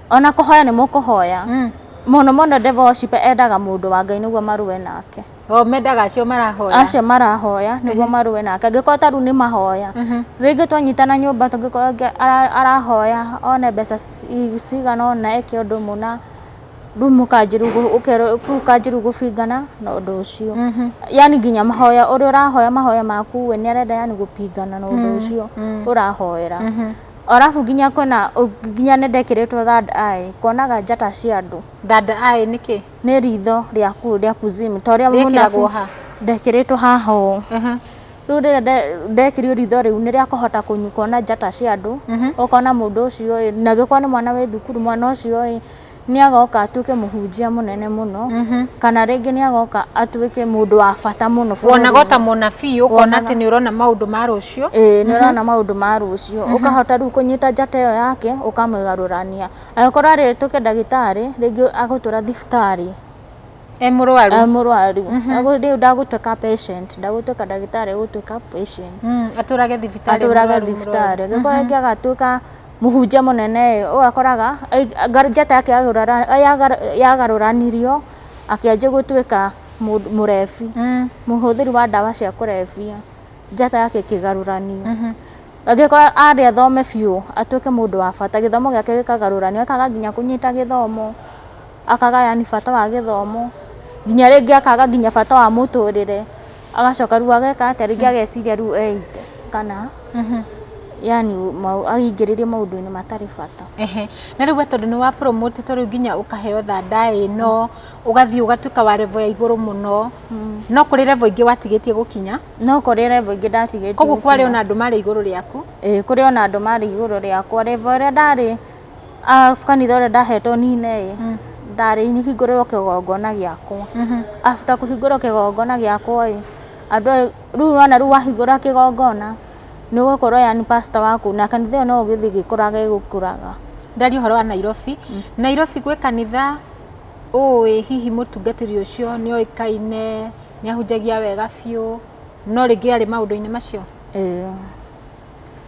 Ona kũhoya nĩ mũkũhoya. Mũno mũno devil worship endaga mũndũ wa Ngai nĩguo marũe nake. O mendaga acio marahoya? Acio marahoya nĩguo marũe nake. Angĩkorwo ta rĩu nĩ mahoya, rĩngĩ twanyitana nyũmba, tũngĩkorwo ũngĩ arahoya one mbeca cigana ũna eke ũndũ mũna, rĩu mũkanjĩrwo gũbingana na ũndũ ũcio. Yani nginya mahoya ũrĩa ũrahoya mahoya maku we nĩ arenda yani gũpingana na ũndũ ũcio ũrahoera. Arabu nginya kwĩna nginya nĩ ndekĩrĩtwo third eye, kuonaga njata cia andũ. Third eye nĩ kĩ? Nĩ ritho rĩaku rĩa kuzimu ta ũrĩa Rĩkĩragwo mũnabii. Ha? Ndekĩrĩtwo haha ũũ. Rĩu rĩrĩa ndekirio ritho rĩu nĩ rĩa kũhota kuona njata cia andũ, ũkona mũndũ ũcio ĩ, na angĩkorwo nĩ mwana wĩ thukuru, mwana ũcio ĩ, nĩ agoka atuĩke mũhunjia mũnene mũno, kana rĩngĩ nĩ agoka atuĩke mũndũ wa bata mũno Wonaga bũrũri-inĩ. ta mũnabii, ũkona Wonaga. atĩ nĩ ũrona maũndũ ma rũciũ. Ĩĩ, nĩ ũrona maũndũ ma rũciũ, ũkahota rĩu kũnyita njata ĩyo yake ũkamĩgarũrania. Angĩkorwo arĩ tuĩke ndagĩtarĩ, rĩngĩ agũtũra thibitarĩ E mũrwaru. E mũrwaru. Rĩu ndagũtuĩka patient, ndagũtuĩka ndagĩtarĩ, egũtuĩka patient. Atũrage thibitarĩ. Atũraga Mũrwaru, thibitarĩ. Angĩkorwo rĩngĩ agatuĩka mũhunjia mũnene, ũgakoraga njata yake yagarũranirio, akĩanjia gũtuĩka mũrebi, mũhũthĩri wa ndawa cia kũrebia, njata yake ĩkĩgarũranio. Angĩkorwo arĩ athome biũ atuĩke mũndũ wa bata, gĩthomo gĩake gĩkagarũranio, akaga nginya kũnyita gĩthomo, akaga yani bata wa gĩthomo, nginya rĩngĩ akaga nginya bata wa mũtũrĩre, agacoka rĩu ageka atĩa, rĩngĩ ageciria rĩu eite kana yani aingĩrĩrie maũndũ-inĩ matarĩ bata. Ehe. Na rĩu we tondũ nĩ wa promote, to rĩu nginya ũkaheo thanda ĩno, ũgathiĩ ũgatuĩka wa level ya igũrũ mũno, no kũrĩ level ingĩ watigĩtie gũkinya? No kũrĩ level ingĩ ndatigĩtie Koguo kwarĩ gũkinya. ona andũ marĩ igũrũ rĩaku? Ĩĩ, kũrĩ ona andũ marĩ igũrũ rĩakwa. Level ĩrĩa ndarĩ, kanitha ũrĩa ndahetwo nine ĩ, ndarĩ hingũrĩrwo kĩgongona gĩakwa. After kũhingũrwo kĩgongona gĩakwa ĩ, andũ aya rĩu wona, rĩu wahingũra kĩgongona nĩ ũgũkorwo yani pastor waku, na kanitha ĩyo no ũgĩthiĩ ĩgĩkũraga ĩgũkũraga. Ndaria ũhoro wa Nairobi. Nairobi gwĩ kanitha ũĩ hihi mũtungatĩri ũcio nĩ oĩkaine, nĩ ahunjagia wega biũ, no rĩngĩ arĩ maũndũ-inĩ macio? Ĩĩ.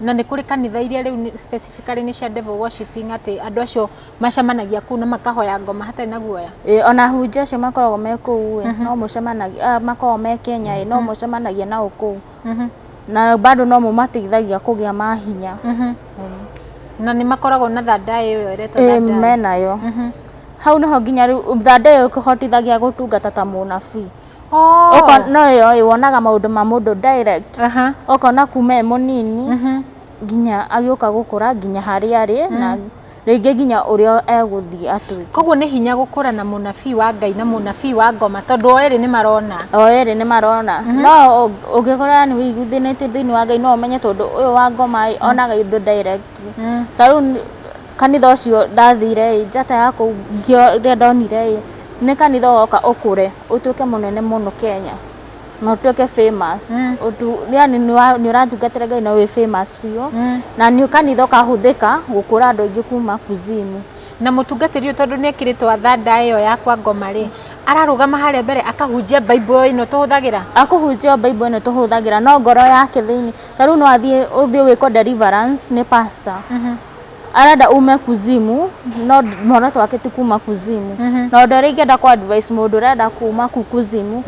Na nĩ kũrĩ kanitha iria rĩu specifically nĩ cia devil worshiping, atĩ andũ acio macemanagia kũu na makahoya ngoma hatarĩ na guoya? Ĩĩ, ona ahunjia acio makoragwo me kũu ĩ, no mũcemanagia, makoragwo me Kenya ĩ, no mũcemanagia nao kũu, na bado no mũmateithagia kũgĩa mahinya. Na nĩ makoragwo na thanda ĩyo ĩretwo Ĩĩ, thanda? Menayo. Hau nĩho nginya rĩu thanda ĩyo ĩkũhotithagia gũtungata ta mũnabii. No ĩyo ĩ, wonaga maũndũ ma mũndũ direct, ũkona kuma e mũnini nginya agĩũka gũkũra nginya harĩa arĩ, na rĩngĩ nginya ũrĩa egũthiĩ atuĩke. Koguo nĩ hinya gũkũra na mũnabii wa Ngai na mũnabii wa ngoma, tondũ o erĩ nĩ marona. O erĩ nĩ marona. No ũngĩkorwo nĩ wĩiguithanĩtie thĩinĩ wa Ngai, no ũmenye, tondũ ũyũ wa ngoma ĩ, onaga indo direct. Ta rĩu kanitha ũcio ndathire ĩ, njata ya kũu rĩrĩa ndonire ĩ, nĩ kanitha ũgoka ũkũre ũtuĩke mũnene mũno Kenya na ũtuĩke famous. Yani nĩ ũratungatĩra Ngai na wĩ famous biũ, na nĩ kanitha ũkahũthĩka gũkũra andũ aingĩ kuma kuzimu. Na mũtungatĩri ũyũ, tondũ nĩ ekĩrĩtwo thanda ĩyo ya kwa ngoma rĩ, ararũgama harĩa mbere akahunjia Bible ĩno tũhũthagĩra? Akũhunjia Bible ĩno tũhũthagĩra, no ngoro yake thĩinĩ, ta rĩu no athiĩ ũthiĩ wĩkwo deliverance nĩ pastor, arenda ume kuzimu, no muoroto wake ti kuma kuzimu. Na ũndũ ũrĩa ingĩenda ku advice mũndũ ũrenda kuma kuu kuzimu,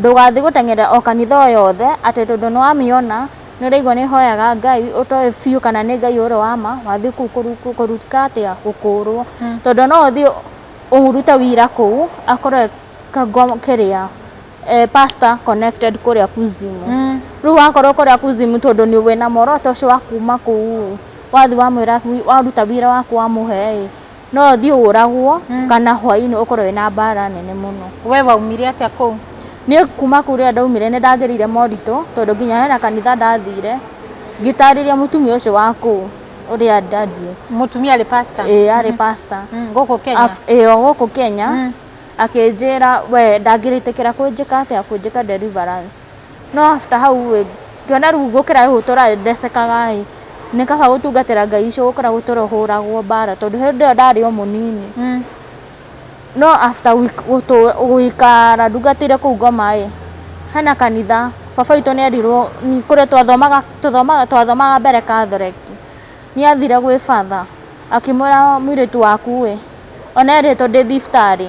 ndũgathiĩ gũteng'era o kanitha o yothe atĩ tondũ nĩ wamĩona, nĩ ũraigua nĩ hoyaga Ngai, ũtoĩ biũ kana nĩ Ngai ũrĩ wa ma. Wathiĩ kũu kũruta atĩa, gũkũrwo, tondũ no ũthiĩ ũrute wira kũu akorwo kĩrĩa pastor connected kũrĩa kuzimu. Rĩu wakorwo kũrĩa kuzimu, tondũ nĩ wĩna muoroto ũcio wa kuma kũu, wathiĩ wamwĩra, waruta wira waku wamũhe ĩ, no ũthiĩ ũragwo kana hwainĩ ũkorwo wĩna mbara nene mũno. We waumire atĩa kũu? Niĩ kuma kũu rĩrĩa ndaumire, nĩ ndagereire moritũ, tondũ nginya hena kanitha ndathire ngĩtarĩria mũtumia ũcio wa kũu ũrĩa ndariĩ. Mũtumia arĩ pastor? Ĩĩ, arĩ pastor. Gũkũ Kenya? Ĩĩ, o gũkũ Kenya. Akĩnjĩra we ndangĩrĩtĩkĩra kũnjĩka atĩa, kũnjĩka deliverance. No after hau ĩ, ngĩona rĩu gũkĩra gũtũra ndecekaga ĩ, nĩ kaba gũtungatĩra Ngai icio gũkĩra gũtũra hũragwo mbara, tondũ hĩndĩ ĩyo ndarĩ o mũnini. No after gũikara ndungatĩire kũu ngoma ĩ, hena kanitha baba witũ nĩ erirwo kũrĩa twathomaga, twathomaga mbere Catholic, nĩ athire gwĩ batha akĩmwĩra, mũirĩtu waku ĩ, ona erĩtwo ndĩ thibitarĩ,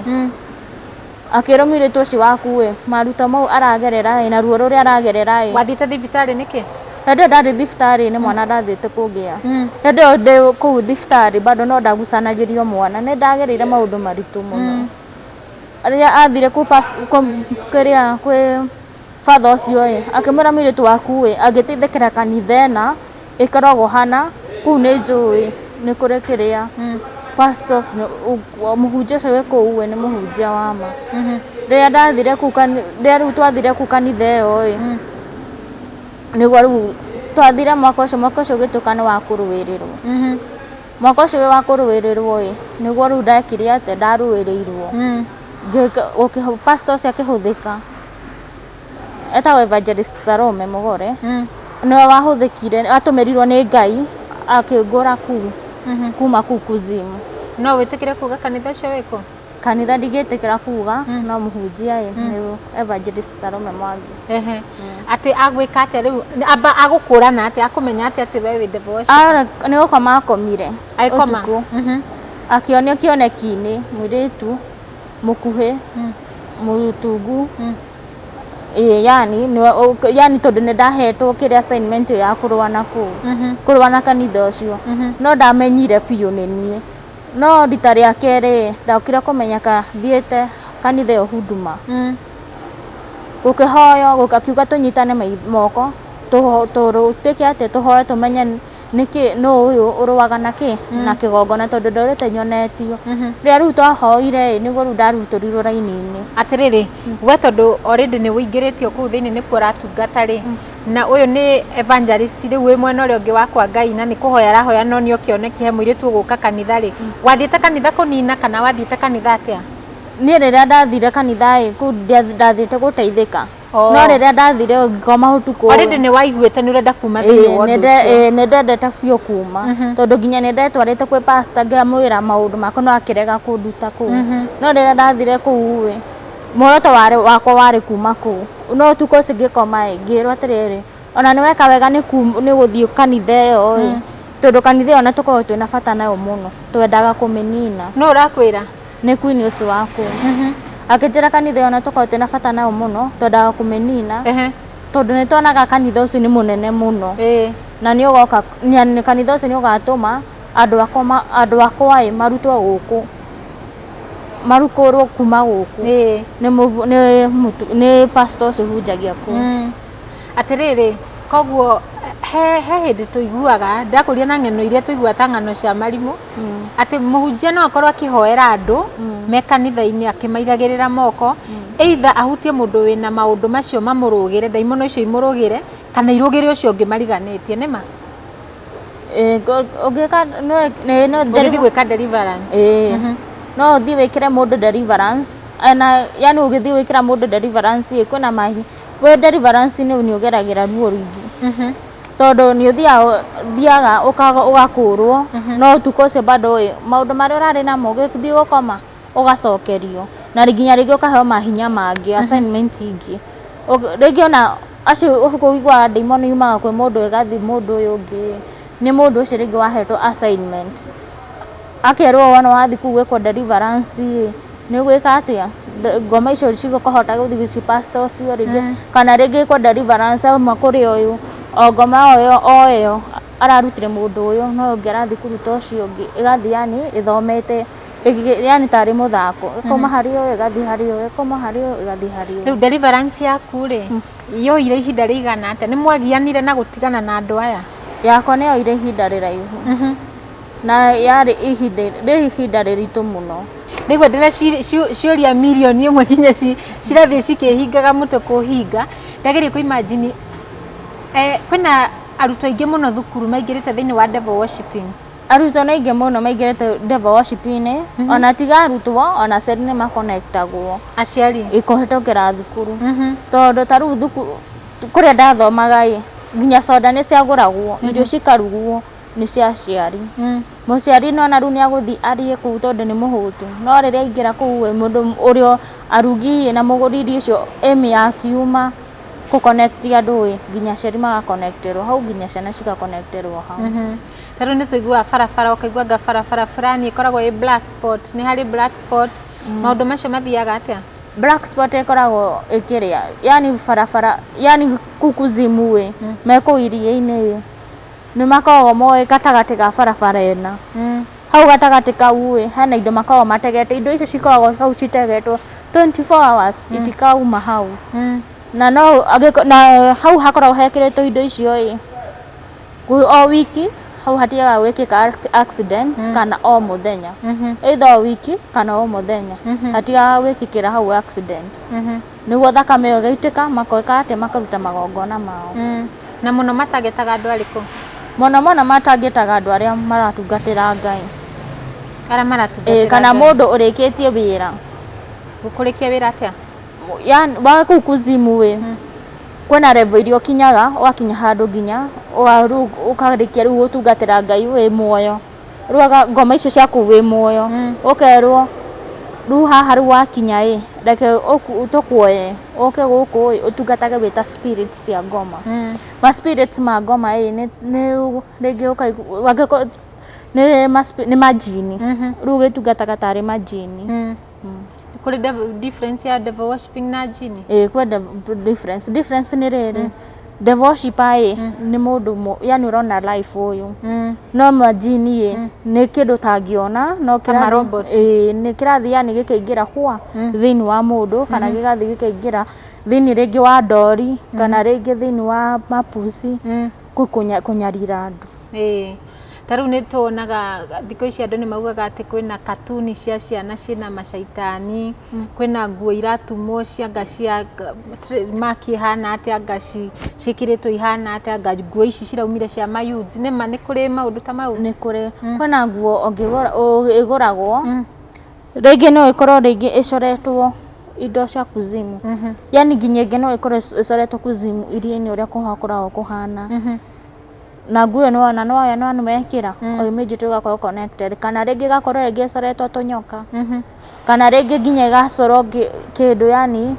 akĩrwo mũirĩtu ũcio waku ĩ, maruto mau aragerera ĩ, na ruo rũrĩa aragerera ĩ. Wathiĩte thibitarĩ nĩkĩ? Hĩndĩ ĩyo ndarĩ thibitarĩ nĩ mwana ndathiĩte kũgĩa. Hĩndĩ ĩyo ndĩ kũu thibitarĩ bado no ndagucanagĩrio mwana, nĩ ndagereire maũndũ maritũ mũno. Rĩrĩa athire kĩrĩa kwĩ batha ũcio ĩ, akĩmwĩra mũirĩtu waku ĩ, angĩteithĩkĩra kanitha ĩna ĩkoragwo hana kũu, nĩ njũĩ nĩ kũrĩ kĩrĩa pastors, mũhunjia ũcio wĩ kũu ĩ, nĩ mũhunjia wa ma. Rĩrĩa ndathire kũu, rĩrĩa rĩu twathire kũu kanitha ĩyo ĩ, Nĩguo rĩu twathire mwaka ũcio, mwaka ũcio ũgĩtuĩka nĩ wa kũrũĩrĩrwo. Mwaka ũcio wĩ wa kũrũĩrĩrwo ĩ, nĩguo rĩu ndekire atĩa, ndarũĩrĩirwo. Pastor ũcio akĩhũthĩka, etagwo Evangelist Salome Mũgore, nĩwe wahũthĩkire, atũmĩrirwo nĩ Ngai akĩngũra kũu, kuma kũu kuzimu. No wĩtĩkĩre kuga kanitha ũcio wĩkũ? Kanitha ndingĩtĩkĩra kuga, no mũhunjia ĩ nĩ Evangelist Salome Mwangi. Ehe. Atĩ agwĩka atĩa rĩu, amba agũkũrana atĩa, akũmenya atĩa atĩ we wĩ devil worship? Nĩ gũkoma akomire Agĩkoma. ũtukũ, akĩonio kĩoneki-inĩ mũirĩtu mũkuhĩ, mũtungu, ĩĩ, yani yani tondũ nĩ ndahetwo kĩrĩa assignment ya kũrũa na kũu, kũrũa na kanitha ũcio, no ndamenyire biũ nĩ niĩ. No rita rĩa kerĩ ndokire kũmenyeka thiĩte kanitha ĩyo Huduma, gũkĩhoywo, akiuga tũnyitane moko, twĩke atĩa, tũhoe tũmenye nĩkĩ nũ ũyũ ũrũaga na kĩ na kĩgongona, tondũ ndorĩte nyonetio. Rĩrĩa rĩu twahoire ĩ, nĩguo rĩu ndarutũrirwo raini-inĩ. Atĩrĩrĩ, we tondũ already nĩ ũingĩrĩtio kũu thĩinĩ nĩkuo ũratungata rĩ, na ũyũ nĩ evangelist rĩu wĩ mwena ũrĩa ũngĩ wa kwa Ngai na nĩ kũhoya arahoya no nĩ ũkĩoneki he mũirĩtu ũgũka kanitha rĩ, wathiĩte kanitha kũnina kana wathiĩte kanitha atĩa? Niĩ rĩrĩa ndathire kanitha ĩ, kũu ndathiĩte gũteithĩka. Oh. No rĩrĩa ndathire ngĩkoma ũtukũ. Already nĩ waiguĩte nĩ ũrenda kuma thĩinĩ wa ũndũ ũcio. Nĩ ndendete biũ kuma, tondũ nginya nĩ ndetwarĩte kwĩ pastor ngĩmwĩra maũndũ makwa no akĩrega kũnduta kũu. No rĩrĩa ndathire kũu ĩ, muoroto warĩ wakwa warĩ kuma kũu. No ũtukũ ũcio ngĩkoma ĩ, ngĩrwo atĩrĩrĩ, ona nĩ weka wega nĩ gũthiĩ kanitha ĩyo ĩ, tondũ kanitha ĩyo ona tũkoragwo twĩna bata nayo mũno, twendaga kũmĩnina. No ũrakwĩra? Nĩ queen ũcio wa kũu. Akĩnjĩra kanitha ĩyo na tũkoragwo twĩna bata nayo mũno, twendaga kũmĩnina, tondũ nĩ tuonaga kanitha ũcio nĩ mũnene mũno. Na nĩ ũgoka, kanitha ũcio nĩ ũgatũma andũ akwa andũ akwa ĩ marutwo gũkũ, marukũrwo kuma gũkũ. Nĩ pastor ũcio ũhunjagia kũu. Atĩrĩrĩ, koguo he hĩndĩ tũiguaga, ndakũria na ng'ano iria tũiguaga ta ng'ano cia marimũ, atĩ mũhunjia no akorwo akĩhoera andũ me kanitha-inĩ akĩmaigagĩrĩra moko, either ahutie mũndũ wĩna maũndũ macio mamũrũgĩre, ndaimono icio imũrũgĩre, kana irũgĩre ũcio ũngĩ mariganĩtie, nĩ ma? Ũngĩka no ũgĩthiĩ gwĩka deliverance. Ĩĩ. No ũthiĩ wĩkĩre mũndũ deliverance, na yani ũgĩthiĩ gwĩkĩra mũndũ deliverance ĩ, kwĩna mahi wĩ deliverance-inĩ nĩ ũgeragĩra ruo rũingĩ, tondũ nĩ ũthiaga ũgakũrwo, no ũtukũ ũcio bado ĩ, maũndũ marĩa ũrarĩ namo ũgĩthiĩ gũkoma ũgacokerio, na nginya rĩngĩ ũkaheo mahinya mangĩ, assignment ingĩ. Rĩngĩ ona acio ũiguaga ndaimono yumaga kwĩ mũndũ ĩgathiĩ mũndũ ũyũ ũngĩ, nĩ mũndũ ũcio rĩngĩ wahetwo assignment, akerwo wona wathiĩ kũu gwĩkwo deliverance ĩ, nĩ ũgwĩka atĩa, ngoma icio cigũkũhota gũthiĩ ci pastor ũcio rĩngĩ, kana rĩngĩ ĩkwo deliverance auma kũrĩ ũyũ, o ngoma o ĩyo o ĩyo ararutire mũndũ ũyũ, no ũngĩ arathiĩ kũruta ũcio ũngĩ, ĩgathiĩ yani ĩthomete, yani tarĩ mũthako, ĩkauma harĩ ũyũ ĩgathiĩ harĩ ũyũ, ĩkauma harĩ ũyũ ĩgathiĩ harĩ ũyũ. Rĩu deliverance yaku rĩ, yoire ihinda rĩigana atĩa? Nĩ mwagianire na gũtigana na andũ aya? Yakwa nĩ yoire ihinda rĩraihu, na yarĩ ihinda rĩ ihinda rĩritũ mũno. Nĩguo ndĩna ciũria mirioni ĩmwe nginya cirathiĩ cikĩhingaga mũtwe kũhinga. Ndageria kũ imagine kwĩna arutwo aingĩ mũno thukuru maingĩrĩte thĩinĩ wa devil worshiping. Arutwo nĩ aingĩ mũno maingĩrĩte devil worship-inĩ, ona tiga arutwo, ona aciari nĩ makonektagwo Aciari. Kũhĩtũkĩra thukuru, tondũ ta rĩu thukuru kũrĩa ndathomaga ĩ, nginya soda nĩ ciagũragwo, irio cikarugwo nĩ cia aciari. Mũciari nona rĩu nĩ agũthiĩ arĩe kũu tondũ nĩ mũhũtu, no rĩrĩa aingĩra kũu ĩ, mũndũ ũrĩa arugi ĩ, na mũgũri irio icio aim ya akiuma kũ connect andũ ĩ, nginya aciari magakonekterwo hau, nginya ciana cigakonekterwo hau. Ta rĩu nĩ tũiguaga barabara, ũkaigua anga barabara fulani ĩkoragwo ĩ black spot, nĩ harĩ black spot, maũndũ macio mathiaga atĩa? Black spot ĩkoragwo ĩkĩrĩa yani barabara, yani kũu kuzimu ĩ, me kũu iria-inĩ ĩ, nĩ makoragwo moĩ gatagatĩ ga barabara ĩna, hau gatagatĩ kau ĩ, hena indo makoragwo mategete, indo icio cikoragwo hau citegetwo 24 hours, itikauma hau. Na no na hau hakoragwo hekĩrĩtwo indo icio ĩ, o wiki hau hatigaga gwĩkĩka accident, kana o mũthenya, either o wiki kana o mũthenya, hatigaga gwĩkĩkĩra hau accident, nĩguo thakame ĩyo ĩgaitĩka, makoĩka atĩ makaruta magongona mao. Na mũno matagetaga andũ arĩkũ? Mũno mũno matangĩtaga andũ arĩa maratungatĩra Ngai. Arĩa maratungatĩra Ĩĩ, kana Ngai. Mũndũ ũrĩkĩtie wĩra. Kũrĩkia wĩra atĩa? Yani wa kũu kuzimu ĩ, kwĩna level iria ũkinyaga, ũgakinya handũ nginya rĩu ũkarĩkia rĩu gũtungatĩra Ngai wĩ muoyo, rĩu ngoma icio cia kũu wĩ muoyo, ũkerwo rĩu haha rĩu wakinya ĩ, reke tũkuoye ũke gũkũ ĩ, ũtungatage wĩ ta spirits cia ngoma. Ma spirits ma ngoma ĩ, nĩ rĩngĩ ũkaigua angĩkorwo nĩ majini, rĩu ũgĩtungataga tarĩ majini. Kũrĩ difference ya devil worshiping na jini? Ĩĩ, kwĩ difference. Difference nĩ rĩrĩ, devil worshiper ĩ, nĩ mũndũ yani ũrona life ũyũ, no majini ĩ, nĩ kĩndũ ũtangĩona no kĩrathiĩ, ĩĩ, nĩ kĩrathiĩ yani gĩkaingĩra hwa thĩinĩ wa mũndũ, kana gĩgathiĩ gĩkaingĩra thĩinĩ rĩngĩ wa ndori, kana rĩngĩ thĩinĩ wa mapuci, kũnyarira andũ. Ĩĩ, ta rĩu nĩ tuonaga thikũ ici andũ nĩ maugaga atĩ kwĩna katuni cia ciana ciĩna macaitani, kwĩna nguo iratumwo cia anga cia maki ihana atĩa, anga ciĩkĩrĩtwo ihana atĩa, anga nguo ici ciraumire cia mayouths. Nĩ ma nĩ kũrĩ maũndũ ta mau? Nĩ kũrĩ. Kwĩna nguo ũngĩgũra ĩgũragwo, rĩngĩ no ĩkorwo rĩngĩ ĩcoretwo indo cia kuzimu, yani nginya ĩngĩ no ĩkorwo ĩcoretwo kuzimu iria-inĩ ũrĩa gũkoragwo kũhana, na nguo ĩyo nĩwona nĩwoya nĩwekĩra, o immediately ũgakorwo connected, kana rĩngĩ ĩgakorwo rĩngĩ ĩcoretwo tũnyoka, kana rĩngĩ nginya ĩgacorwo kĩndũ yani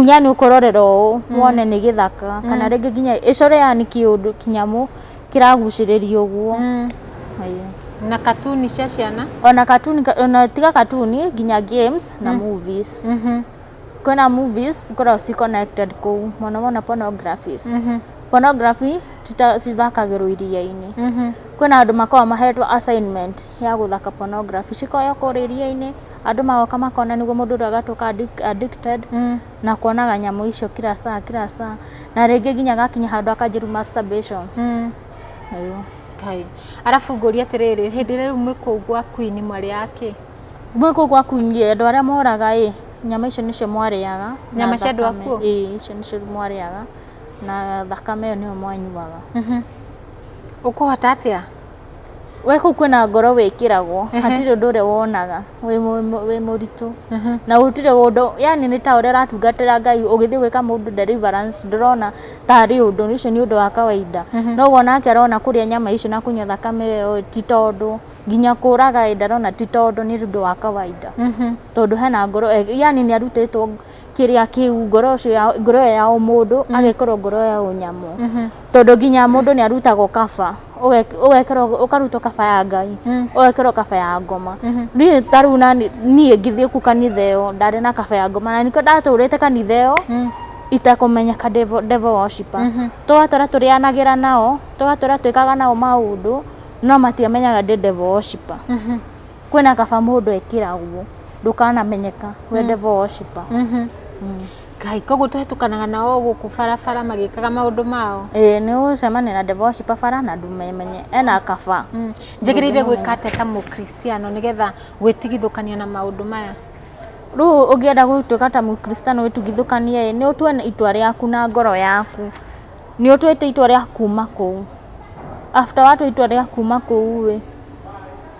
yani ũkũrorera ũũ wone nĩ gĩthaka, kana rĩngĩ nginya ĩcore yani kĩũndũ kĩnyamũ kĩragucĩrĩria ũguo. Na katuni cia ciana? Ona katuni, ona tiga katuni, nginya games na movies. Kwĩna movies ikoragwo ci connected kũu, mũno mũno pornographies. Pornography cithakagĩrwo iria-inĩ. Kwĩna andũ makoragwo mahetwo assignment ya gũthaka pornography, cikoywo kũrĩa iria-inĩ, andũ magoka makona, nĩguo mũndũ ũrĩa agatuĩka addicted na kuonaga nyamũ icio kila saa kila saa, na rĩngĩ nginya agakinya handũ akanjĩrwo masturbations. Ngai. Arabu ngũrie atĩrĩrĩ, hĩndĩ ĩrĩa rĩu mwĩ kũu gwa Queen mwarĩaga kĩ? Mwĩ kũu gwa Queen andũ arĩa moraga ĩ, nyama icio nĩcio mwarĩaga. Nyama cia andũ akuũ? Ĩĩ, icio nĩcio mwarĩaga, na thakame ĩyo nĩyo mwanyuaga. Ũkũhota atĩa? We kũu kwĩna ngoro wĩkĩragwo, hatirĩ ũndũ ũrĩa wonaga wĩ mũritũ, na gũtirĩ ũndũ, yani nĩ ta ũrĩa ũratungatĩra Ngai ũgĩthiĩ gwĩka mũndũ deliverance, ndũrona tarĩ ũndũ ũcio, nĩ ũndũ wa kawaida. Noguo nake arona kũrĩa nyama icio na kũnyua thakame ĩyo ti tondũ nginya kũraga ĩ, ndarona ti tondũ nĩ ũndũ wa kawaida, tondũ hena ngoro, yani nĩ arutĩtwo kĩrĩa kĩu ngoro ũcio ya ngoro ĩyo ya ũmũndũ, agekĩrwo ngoro ya ũnyamũ, tondũ nginya mũndũ nĩ arutagwo kaba, ũgekĩrwo, ũkarutwo kaba ya Ngai, ũgekĩrwo kaba ya ngoma. Niĩ ta rĩu nani niĩ ngĩthiĩ kũ kanitha ĩyo ndarĩ na kaba ya ngoma, na nĩkĩo ndatũrĩte kanitha ĩyo itekũmenyeka devil worshiper. Tũgatũra tũrĩanagĩra nao, tũgatũra twĩkaga nao maũndũ, no matiamenyaga ndĩ devil worshiper. Kwĩna kaba mũndũ ekĩragwo ndũkanamenyeka we devil worshiper. Ngai, koguo tũhetũkanaga nao gũkũ barabara magĩkaga maũndũ mao? Ĩĩ, nĩ ũgũcemania na devil worshiper bara na ndũmemenye ena kaba. Njagĩrĩire gwĩka atĩa ta mũkristiano nĩgetha gwĩtigithũkania na maũndũ maya? Rĩu ũngĩenda gũtuĩka ta mũkristiano wĩtigithũkanie ĩ, nĩ ũtue itua rĩaku na ngoro yaku, nĩ ũtuĩte itua rĩa kuma kũu. After watua itua rĩa kuma kũu ĩ,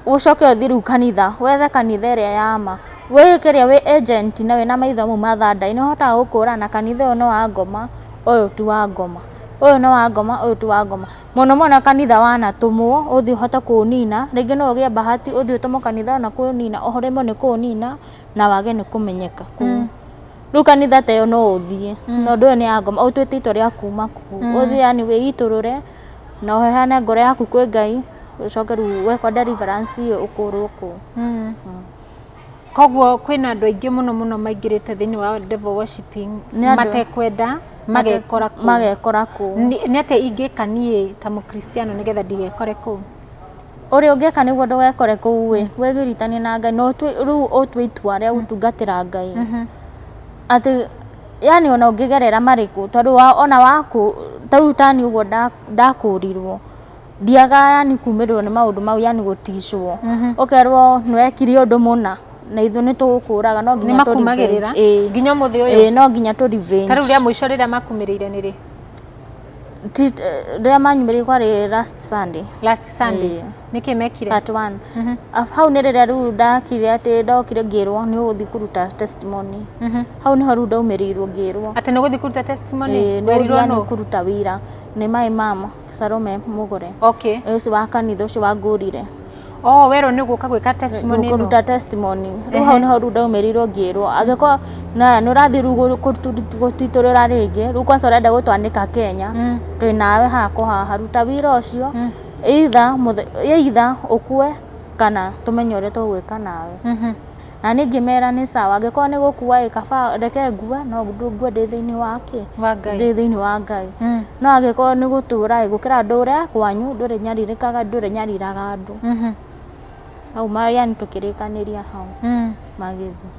ũcoke ũthiĩ rĩu kanitha, wethe kanitha ĩrĩa ya ma, wĩ kĩrĩa wĩ agent na wĩna maitho mau ma thanda nĩ ũhotaga gũkũrana kanitha ũyũ nĩ wa ngoma, ũyũ ti wa ngoma, ũyũ nĩ wa ngoma, ũyũ ti wa ngoma. Mũno mũno kanitha wanatũmwo ũthiĩ ũhote kũũnina, rĩngĩ no ũgĩe bahati ũthiĩ ũtũmwo kanitha na kũũnina, ũremwo nĩ kũũnina na wage nĩ kũmenyeka kũu. Rĩu kanitha ta ĩyo no ũthiĩ, tondũ ĩyo nĩ ya ngoma, ũtuĩte itua rĩa kuma kũu, ũthiĩ yani wĩitũrũre na ũheane ngoro yaku kwĩ Ngai, ũcoke rĩu wekwo deliverance ĩyo ũkũrwo kũu. Koguo kwĩna andũ aingĩ mũno mũno maingĩrĩte thĩinĩ wa devil worshiping matekwenda, magekora kũu. Magekora kũu. Nĩ atĩa ingĩka niĩ ta mũkristiano nĩgetha ndigekore kũu? Ũrĩa ũngĩka nĩguo ndũgekore kũu ĩ, wĩgiritanie na Ngai na rĩu ũtue itua rĩa gũtungatĩra Ngai, atĩ yani ona ũngĩgerera marĩkũ, tondũ ona waku ta rĩu tani ũguo ndakũrirwo, ndiaga yani kumĩrĩrwo nĩ maũndũ mau, yani gũticwo, ũkerwo nĩ wekire ũndũ mũna na ithuĩ nĩ tũgũkũraga, no nginya tũ revenge. Nginya ũmũthĩ ũyũ? Ĩĩ, no nginya tũ revenge. Ta rĩu rĩa mũico rĩrĩa makumĩrĩire nĩ rĩ? Rĩrĩa manyumĩrire kwarĩ last Sunday. Last Sunday. Ĩĩ. Nĩkĩ mekire? Part one. Hau nĩ rĩrĩa rĩu ndakire atĩ ndokire ngĩrwo nĩ ũgũthiĩ kũruta testimony. Hau nĩho rĩu ndaumĩrĩirwo ngĩrwo. Atĩ nĩ ũgũthiĩ kũruta testimony? Ĩĩ, nĩ Werirwo ũgũthiĩ nũ? kũruta wĩra nĩ my mama Salome Mũgũre. Okay. Ũcio wa kanitha ũcio wangũrire. Oh, werwo nĩ ũgũka gwĩka testimony ĩno. Kũruta testimony. Rĩu hau nĩho rĩu ndaumĩrĩirwo ngĩrwo angĩkorwo na nĩ ũrathiĩ rĩu gũtwitũrĩra rĩngĩ, rĩu kwanza ũrenda gũtwanĩka Kenya, twĩ nawe haha kwa haha, ruta wĩra ũcio, either ũkue kana tũmenye ũrĩa tũgwĩka nawe. Na niĩ ngĩmera nĩ sawa, angĩkorwo nĩ gũkua ĩ kaba reke ngue, no ngue ndĩ thĩinĩ wa kĩ? Wa Ngai. Ndĩ thĩinĩ wa Ngai. No angĩkorwo nĩ gũtũra ĩ, gũkĩra ndũre kwanyu, ndũre nyarirĩkaga, ndũre nyariraga andũ. Hau yani tũkĩrĩkanĩria hau magĩthiĩ.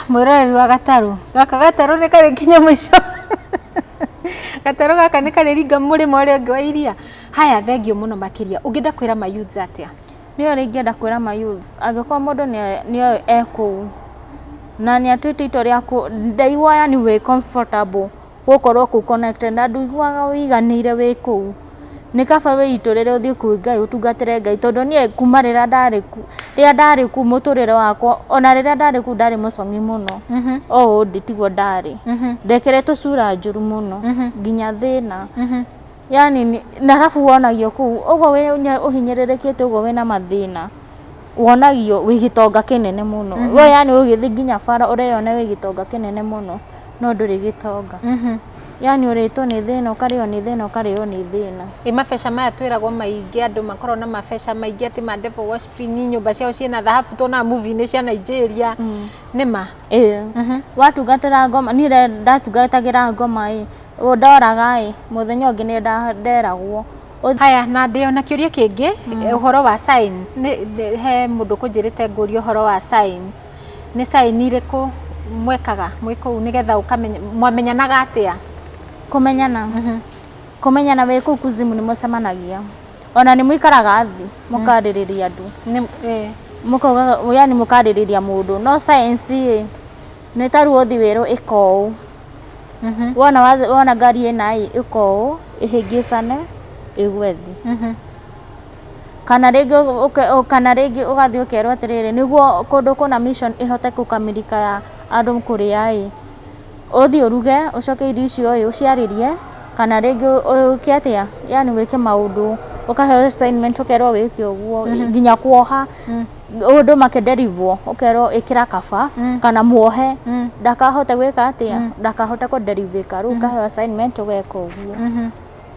Mwĩroreri wa gatarũ gaka, gatarũ nĩ karĩ kinya mũico, gatarũ gaka nĩ karĩ ringa mũrĩmo ũrĩa ũngĩ wa iria. Haya, thengio mũno makĩria. Ũngĩenda kwĩra ma youths atĩa? Nĩyo rĩ ingĩenda kwĩra ma youths, angĩkorwo mũndũ nĩoĩ e kũu na nĩ atuĩte itua rĩa ndaigua yani wĩ comfortable gũkorwo kũu connected na ndũiguaga wĩiganĩire wĩ kũu, nĩ kaba wĩitũrĩre ũthiĩ kwĩ Ngai ũtungatĩre Ngai, tondũ niĩ kuma rĩrĩa ndarĩ ku rĩrĩa ndarĩ kũu mũtũrĩre wakwa, ona rĩrĩa ndarĩ kũu ndarĩ mũcong'i mũno o ũũ ndĩ tiguo ndarĩ, ndekĩrĩtwo cura njũru mũno nginya thĩna yani na arabu wonagio kũu ũguo wĩ ũhinyĩrĩrĩkĩte, ũguo wĩna mathĩna, wonagio wĩ gĩtonga kĩnene mũno we, yani ũgĩthiĩ nginya bara ũreyona wĩ gĩtonga kĩnene mũno, no ndũrĩ gĩtonga, yani ũrĩtwo nĩ thĩna, ũkarĩo nĩ thĩna, ũkarĩo nĩ thĩna. Ĩ mabeca maya twĩragwo maingĩ, andũ makorwo na mabeca maingĩ atĩ ma devil worshiping, nyũmba ciao ciĩna thahabu, tuonaga movie-inĩ cia Nigeria, nĩ ma? Ĩĩ, watungatĩra ngoma, niĩ ndatungatagĩra ngoma ĩ, ndoraga ĩ mũthenya ũngĩ nĩ nderagwo. Haya, na ndĩ ona kĩũria kĩngĩ, ũhoro wa science. Nĩ he mũndũ kũnjĩrĩte ngũrie ũhoro wa science. Nĩ sign irĩkũ mwekaga mwĩ kũu nĩgetha ũkamenya mwamenyanaga atĩa? Kũmenyana wĩ kũu kuzimu nĩ mũcemanagia, ona nĩ mũikaraga thĩ mũkarĩrĩria andũ, mũkauga yani mũkarĩrĩria mũndũ, no science ĩ nĩ ta rĩu ũthiĩ wĩrwo ĩka ũũ, wona wona ngari ĩna ĩ ĩka ũũ ĩhĩngĩcane ĩgwe thĩ, kana rĩngĩ kana rĩngĩ ũgathiĩ ũkerwo atĩrĩrĩ, nĩguo kũndũ kũna mission ĩhote gũkamilika ya andũ kũrĩa ĩ, ũthiĩ ũruge ũcoke irio icio ĩ ũciarĩrie, kana rĩngĩ ũke atĩa, yani wĩke maũndũ, ũkaheo assignment ũkerwo wĩke ũguo, nginya kuoha ũndũ makĩderivwo ũkerwo ĩkĩra kaba kana muohe ndakahote gwĩka atĩa, ndakahote kũderivĩka, rĩu ũkaheo assignment ũgeka ũguo,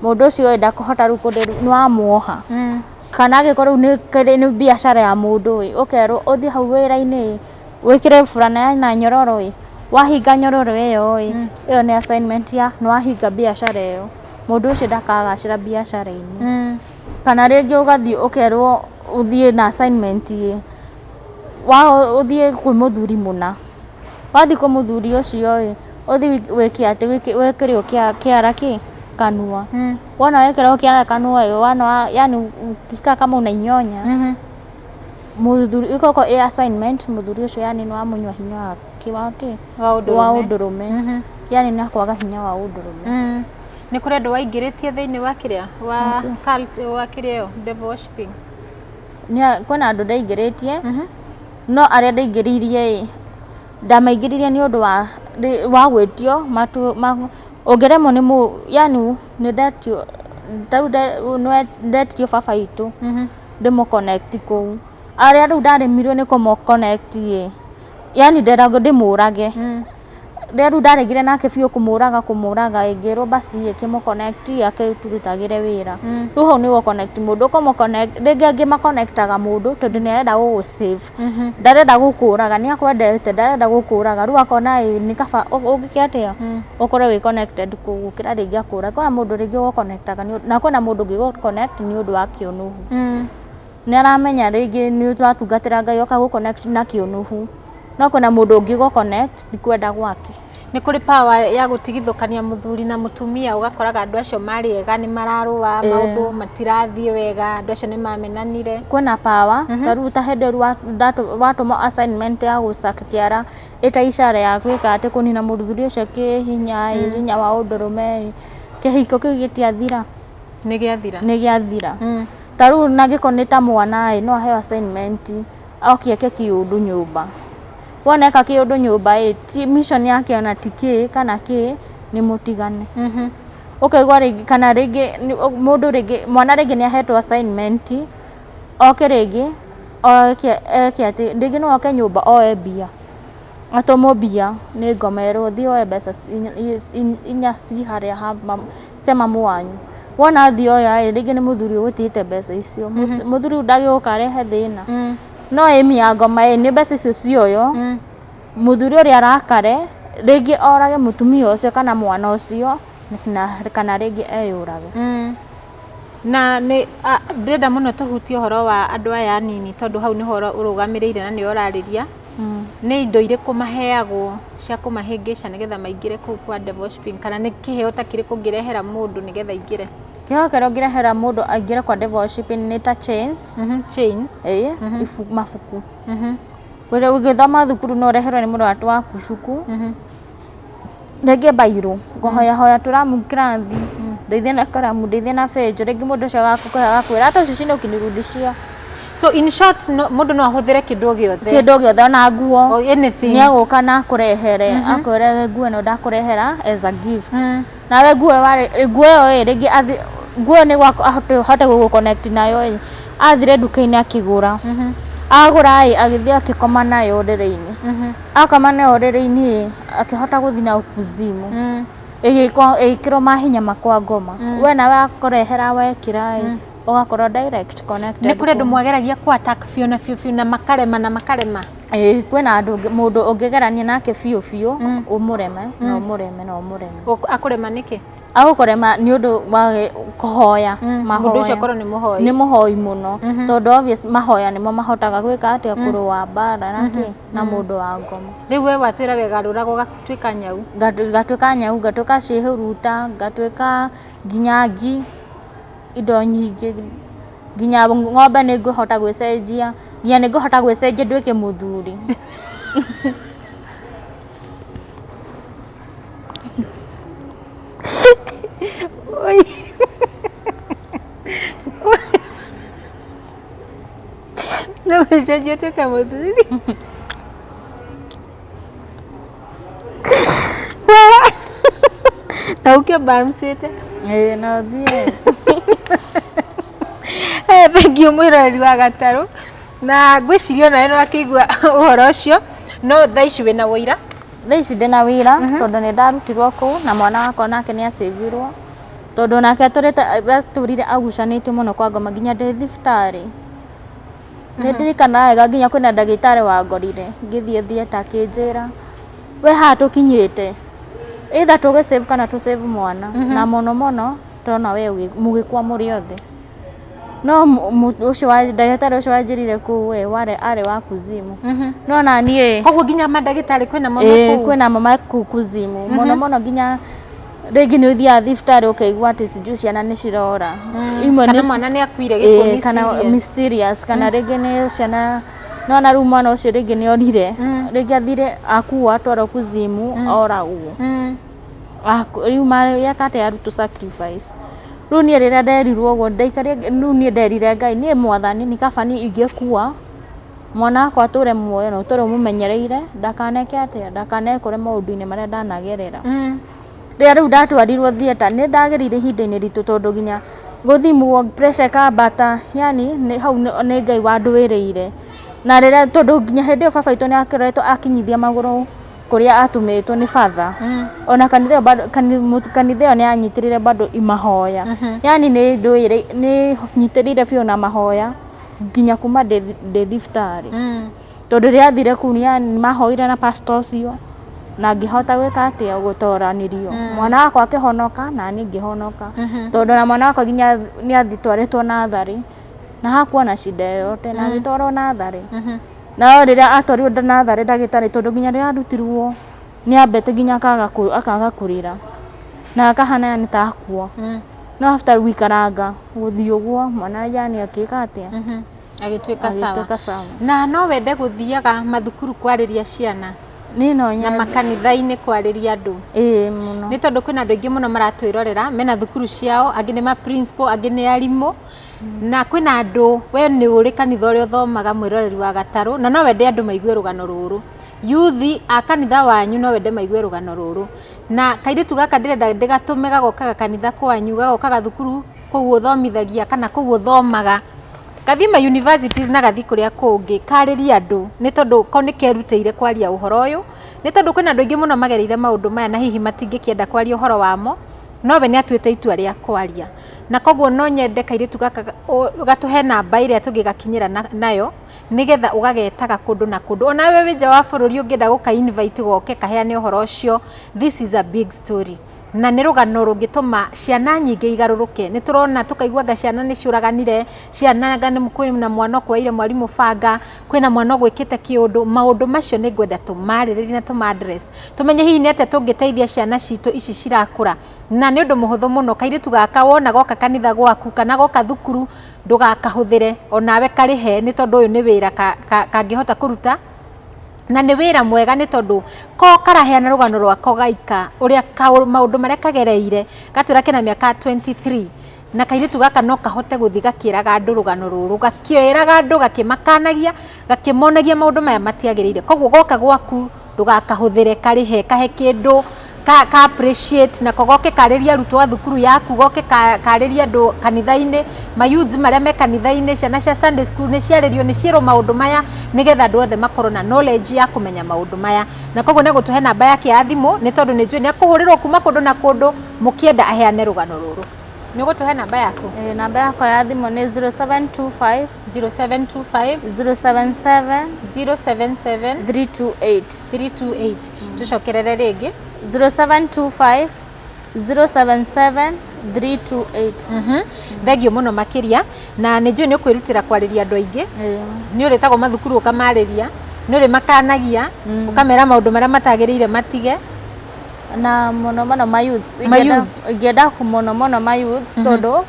mũndũ ũcio ndakũhota rĩu nĩ wamuoha, kana angĩkorwo rĩu nĩ biacara ya mũndũ ĩ, ũkerwo ũthiĩ hau wĩra-inĩ ĩ wĩkĩre burana na nyororo ĩ, wahinga nyororo ĩyo ĩ, ĩyo nĩ assignment ya nĩ wahinga biacara ĩyo, mũndũ ũcio ndakagacĩra biacara-inĩ. Kana rĩngĩ ũgathiĩ ũkerwo ũthiĩ na assignment ĩ, wa ũthiĩ kwĩ mũthuri mũna, wathiĩ kwĩ mũthuri ũcio ĩ, ũthiĩ wĩke atĩ wĩkĩrwo kĩara kĩ kanua, wona wekĩrwo kĩara kanua ĩ, wona yani ukikaa kama unainyonya mũthuri, ĩkoragwo ĩ assignment, mũthuri ũcio yani nĩ wamũnyua hinya wake wake wa ũndũrũme, yani nĩ akwaga hinya wa ũndũrũme. Nĩ kũrĩ andũ waingĩrĩtie thĩinĩ wa kĩrĩa wa cult, wa kĩrĩa ĩyo devil worshiping? Kwĩna andũ ndaingĩrĩtie, no arĩa ndaingĩririe ĩ, ndamaingĩririe nĩ ũndũ wa gwĩtio ũngĩremwo nĩ mũ yani nĩ ndetio, tarĩu ndetirio baba witũ ndĩmũ connect kũu, arĩa rĩu ndaremirwo nĩ kũmũ connect ĩ, yani nderagwo ndĩmũrage, rĩrĩa rĩu ndaregire nake biũ kũmũraga kũmũraga ĩ, ngĩrwo basi ĩ kĩmũ connect akĩtũrutagĩre wĩra, rĩu hau nĩguo connect mũndũ ũkũmũ connect, rĩngĩ angĩ makonektaga mũndũ tondũ nĩ arenda gũgũ save, ndarenda gũkũraga, nĩ akwendete, ndarenda gũkũraga, rĩu akona ĩ nĩ kaba ũngĩke atĩa ũkorwo wĩ connected kũu gũkĩra rĩngĩ akũrage. Kwĩna mũndũ rĩngĩ ũgũkonektaga na kwĩna mũndũ ũngĩ gũ connect nĩ ũndũ wa kĩũnũhu, nĩ aramenya rĩngĩ nĩ ũratungatĩra Ngai oka gũ connect na kĩũnũhu, no kwĩna mũndũ ũngĩ gũ connect ti kwenda gwake. Nĩ kũrĩ power ya gũtigithũkania mũthuri na mũtumia, ũgakoraga andũ acio marĩ ega nĩ mararũa, maũndũ matirathiĩ wega, andũ acio nĩ mamenanire. Kwĩna power, ta rĩu ta hĩndĩ ĩyo watũmwo assignment ya gũcaka kĩara ĩta icara ya gwĩka atĩ kũnina mũthuri ũcio kĩhinya ĩ, hinya wa ũndũrũme ĩ, kĩhiko kĩu gĩtiathira. Nĩ gĩathira. Nĩ gĩathira. Ta rĩu nangĩkorwo nĩ ta mwana ĩ, no aheo assignment oke eke kĩũndũ nyũmba. Wona eka kĩũndũ nyũmba ĩ, ti mission yake ona ti kĩ kana kĩ, nĩ mũtigane. Ũkaigua rĩngĩ kana rĩngĩ mũndũ rĩngĩ mwana rĩngĩ nĩ ahetwo assignment oke rĩngĩ oke eke atĩ rĩngĩ no oke nyũmba oe mbia, atũmwo mbia nĩ ngoma erwo thiĩ woe mbeca inya ci harĩa ha cia mamu wanyu. Wona athiĩ oya ĩ, rĩngĩ nĩ mũthuri ũgũtigĩte mbeca icio. Mũthuri ndagĩũka arehe thĩna. No aim ya ngoma ĩ, nĩ mbeca icio cioywo, mũthuri ũrĩa arakare, rĩngĩ orage mũtumia ũcio kana mwana ũcio na kana rĩngĩ eyũrage. Na nĩ ndĩrenda mũno tũhutie ũhoro wa andũ aya anini tondũ hau nĩho ũrũgamĩrĩire na nĩho ũrarĩria. Nĩ indo irĩkũ maheagwo cia kũmahĩngĩca nĩgetha maingĩre kũu kwa devil worshipping, kana nĩ kĩheo ta kĩrĩkũ ũngĩrehera mũndũ nĩgetha aingĩre? Kĩheo kĩrĩa ũngĩrehera mũndũ aingĩre kwa devil worshipping nĩ ta chains. Chains. Ĩĩ, mabuku. Ũgĩthoma thukuru no ũreherwo nĩ mũrata waku ibuku. Rĩngĩ bairũ, ngũhoya hoya tũramu kĩrathi, ndeithia na karamu, ndeithia na benjũ, rĩngĩ mũndũ ũcio agakũhe agakwĩra hata ucishinde ukinirudishia. So in short, no, mũndũ no ahũthĩre kĩndũ o gĩothe. Kĩndũ o gĩothe ona nguo. O anything. Nĩ egũka na akũrehere, akwĩre nguo ĩno ndakũrehera as a gift. Nawe nguo ĩyo nguo ĩyo ĩ rĩngĩ nguo ĩyo nĩguo ahote gũgũ connect nayo ĩ, athire nduka-inĩ akĩgũra. Agũra ĩ, agĩthiĩ akĩkoma nayo ũrĩrĩ-inĩ. Akoma nayo ũrĩrĩ-inĩ ĩ, akĩhota gũthiĩ nayo kuzimu. Ĩgĩkĩrwo mahinya makwa ngoma. We nawe akũrehera wekĩra ĩ, ũgakorwo direct connected. Nĩ kũrĩ andũ mwageragia kũ attack biũ na biũ biũ na makarema na makarema? Ĩĩ, kwĩna andũ mũndũ ũngĩgerania nake biũ biũ, ũmũreme na ũmũreme na ũmũreme. Akũrema nĩkĩ? Agũkũrema nĩ ũndũ wa kũhoya. Mũndũ ũcio akorwo nĩ mũhoi. Nĩ mũhoi mũno, tondũ obvious mahoya nĩmo mahotaga gwĩka atĩa, kũrũa mbara na kĩ na mũndũ wa ngoma. Rĩu we watwĩra wegarũraga ũgatuĩka nyau. Ngatuĩka nyau, ngatuĩka ciĩhuruta, ngatuĩka nginya ngi, indo nyingĩ, nginya ng'ombe nĩ ngũhota gwĩcenjia, nginya nĩ ngũhota gwĩcenjia nduĩke mũthuri. Nĩ gwĩcenjia ũtuĩke mũthuri. Na ũke bouncĩte. Ĩĩ no thiĩ. Thank you mwĩroreri wa Gatarũ, na ngwĩciria onawe nĩ wakĩigua ũhoro ũcio, no thaa ici wĩna wũira? Thaa ici ndĩna wĩira, tondũ nĩ ndarutirwo kũu na mwana wakwa nake nĩ acĩvirwo, tondũ nake atũrire agucanĩtio mũno kwa ngoma nginya ndĩ thibitarĩ. Nĩ ndirikanaga wega nginya kwĩna ndagĩtarĩ wangorire ngĩthiĩ theatre akĩnjĩra, we haha tũkinyĩte either tũgĩ save kana tũ save mwana, na mũno mũno tũrona we mũgĩkua mũrĩ othe. No ũcio wa ndagĩtarĩ ũcio wanjĩrire kũu ĩ warĩ arĩ wa kuzimu. No na niĩ Koguo nginya mandagĩtarĩ kwĩna mo me kũu? Kwĩna mo me kũu kuzimu mũno mũno, nginya rĩngĩ nĩ ũthiaga thibitarĩ ũkaigua atĩ sijui ciana nĩ cirora imwe. Kana mwana nĩ akuire gĩkuũ kana mysterious. Mysterious, kana rĩngĩ nĩ ciana nona rĩu mwana ũcio rĩngĩ nĩ orire, rĩngĩ athire akua atwarwo kuzimu oragwo. Rĩu yeka atĩa arutwo sacrifice. Rĩu niĩ rĩrĩa nderirwo ũguo ndaikarire, rĩu niĩ nderire Ngai, niĩ mwathani nĩ kaba niĩ ingĩkua, mwana wakwa atũre muoyo na ũtũre ũmũmenyereire, ndakaneke atĩa, ndakanekore maũndũ-inĩ marĩa ndanagerera. Rĩrĩa rĩu ndatwarirwo theatre nĩ ndagereire ihinda-inĩ ritũ, tondũ nginya gũthimwo pressure ĩkambata, yani nĩ hau nĩ Ngai wandũĩrĩire. Na rĩrĩa tondũ nginya hĩndĩ ĩyo baba witũ nĩ akoretwo akinyithia magũrũ kũrĩa atũmĩtwo nĩ batha, ona kanitha ĩyo bado kanitha ĩyo nĩ yanyitĩrĩire bado mahoya, yani nĩ ndũĩrĩ nĩ nyitĩrĩire biũ na mahoya nginya kuma ndĩ thibitarĩ, tondũ rĩrĩa athire kũu yani mahoire na pastor ũcio na ngĩhota gwĩka atĩa, gũtoranĩrio, mwana wakwa akĩhonoka na niĩ ngĩhonoka, tondũ na mwana wakwa nginya nĩ athitwarĩtwo natharĩ na hakuwa na shida yoyote na agĩtwarwo natharĩ. No rĩrĩa atwarirwo natharĩ ndagĩtarĩ, tondũ nginya rĩrĩa arutirwo Nĩ ambete nginya akaga kũrĩra na akahana yani ta akua. No after gũikaranga gũthiĩ ũguo, mwana yani akĩka atĩa? Agĩtuĩka sawa. Agĩtuĩka sawa. Na no wende gũthiaga mathukuru kwarĩria ciana Niĩ no na nyende. Makanitha-inĩ kwarĩria andũ? Ĩĩ, mũno. Nĩ tondũ kwĩna andũ aingĩ mũno maratwĩrorera mena thukuru ciao, angĩ nĩ ma principal, angĩ nĩ arimũ, na kwĩna andũ we nĩ ũrĩ kanitha ũrĩa ũthomaga, mwĩroreri wa Gatarũ, na no wende andũ maigue rũgano rũrũ, yuthi a kanitha wanyu no wende maigue rũgano rũrũ. Na kairĩtu gaka ndĩrenda ndĩgatũme gagokaga kanitha kwanyu, gagokaga thukuru kũu ũthomithagia kana kũu ũthomaga, gathiĩ ma universities na gathiĩ kũrĩa kũngĩ karĩrie andũ, nĩ tondũ ko nĩ kerutĩire kwaria ũhoro ũyũ, nĩ tondũ kwĩna andũ aingĩ mũno magereire maũndũ maya na hihi matingĩkĩenda kwaria ũhoro wamo, no we nĩ atuĩte itua rĩa kwaria. Na koguo no nyende kairĩtu gaka gatũhe namba ĩrĩa tũngĩgakinyĩra nayo, nĩgetha ũgagetaga kũndũ na kũndũ, onawe wĩ nja wa bũrũri ũngĩenda gũka invite goke kaheane ũhoro ũcio. This is a big story na nĩ rũgano rũngĩtũma ciana nyingĩ igarũrũke. Nĩ tũrona tũkaigua anga ciana nĩ ciũraganire ciana, anga nĩ kwĩna mwana ũkwoeire mwarimũ banga, kwĩna mwana ũgwĩkĩte kĩũndũ. Maũndũ macio nĩ ngwenda tũmarĩrĩrie na tũma address, tũmenye hihi nĩ atĩa tũngĩteithia ciana citũ ici cirakũra. Na nĩ ũndũ mũhũthũ mũno, kairĩtu gaka wona goka kanitha gwaku kana goka thukuru, ndũgakahũthĩre, onawe karĩhe, nĩ tondũ ũyũ nĩ wĩra kangĩhota kũruta na nĩ wĩra mwega, nĩ tondũ ko karaheana rũgano rwako gaika ũrĩa maũndũ marĩa kagereire, gatwĩra kena mĩaka 23, na kairĩtu gaka no kahote gũthiĩ gakĩraga andũ rũgano rũrũ, gakĩraga andũ, gakĩmakanagia, gakĩmonagia maũndũ maya matiagĩrĩire. Koguo goka gwaku ndũgakahũthĩre, karĩhe, kahe kĩndũ ka appreciate, nako goke karĩrie arutwo a thukuru yaku, goke karĩrie andũ kanitha-inĩ, mayouths marĩa me kanitha-inĩ, ciana cia Sunday school nĩ ciarĩrio, nĩ ciĩrwo maũndũ maya, nĩgetha andũ othe makorwo na knowledge ya kũmenya maũndũ maya. Na koguo nĩ gũtũhe namba yake ya thimũ, nĩ tondũ nĩ njũĩ nĩ akũhũrĩrwo kuma kũndũ na kũndũ mũkĩenda aheane rũgano rũrũ. Nĩ ũgũtũhe namba yaku? Ĩĩ, namba yakwa ya thimũ nĩ 0725 0725 077 077 328. 328. Tũcokerere rĩngĩ. 0725 077 328. Thengio mũno makĩria, na nĩ njũĩ nĩ ũkwĩrutĩra kwarĩria andũ aingĩ. Ĩĩ. Nĩ ũrĩtagwo mathukuru ũkamarĩria, nĩ ũrĩ makanagia, ũkamera maũndũ marĩa matagĩrĩire matige. Na mũno mũno ma youths. Ma youths. Ingĩenda mũno mũno ma youths, tondũ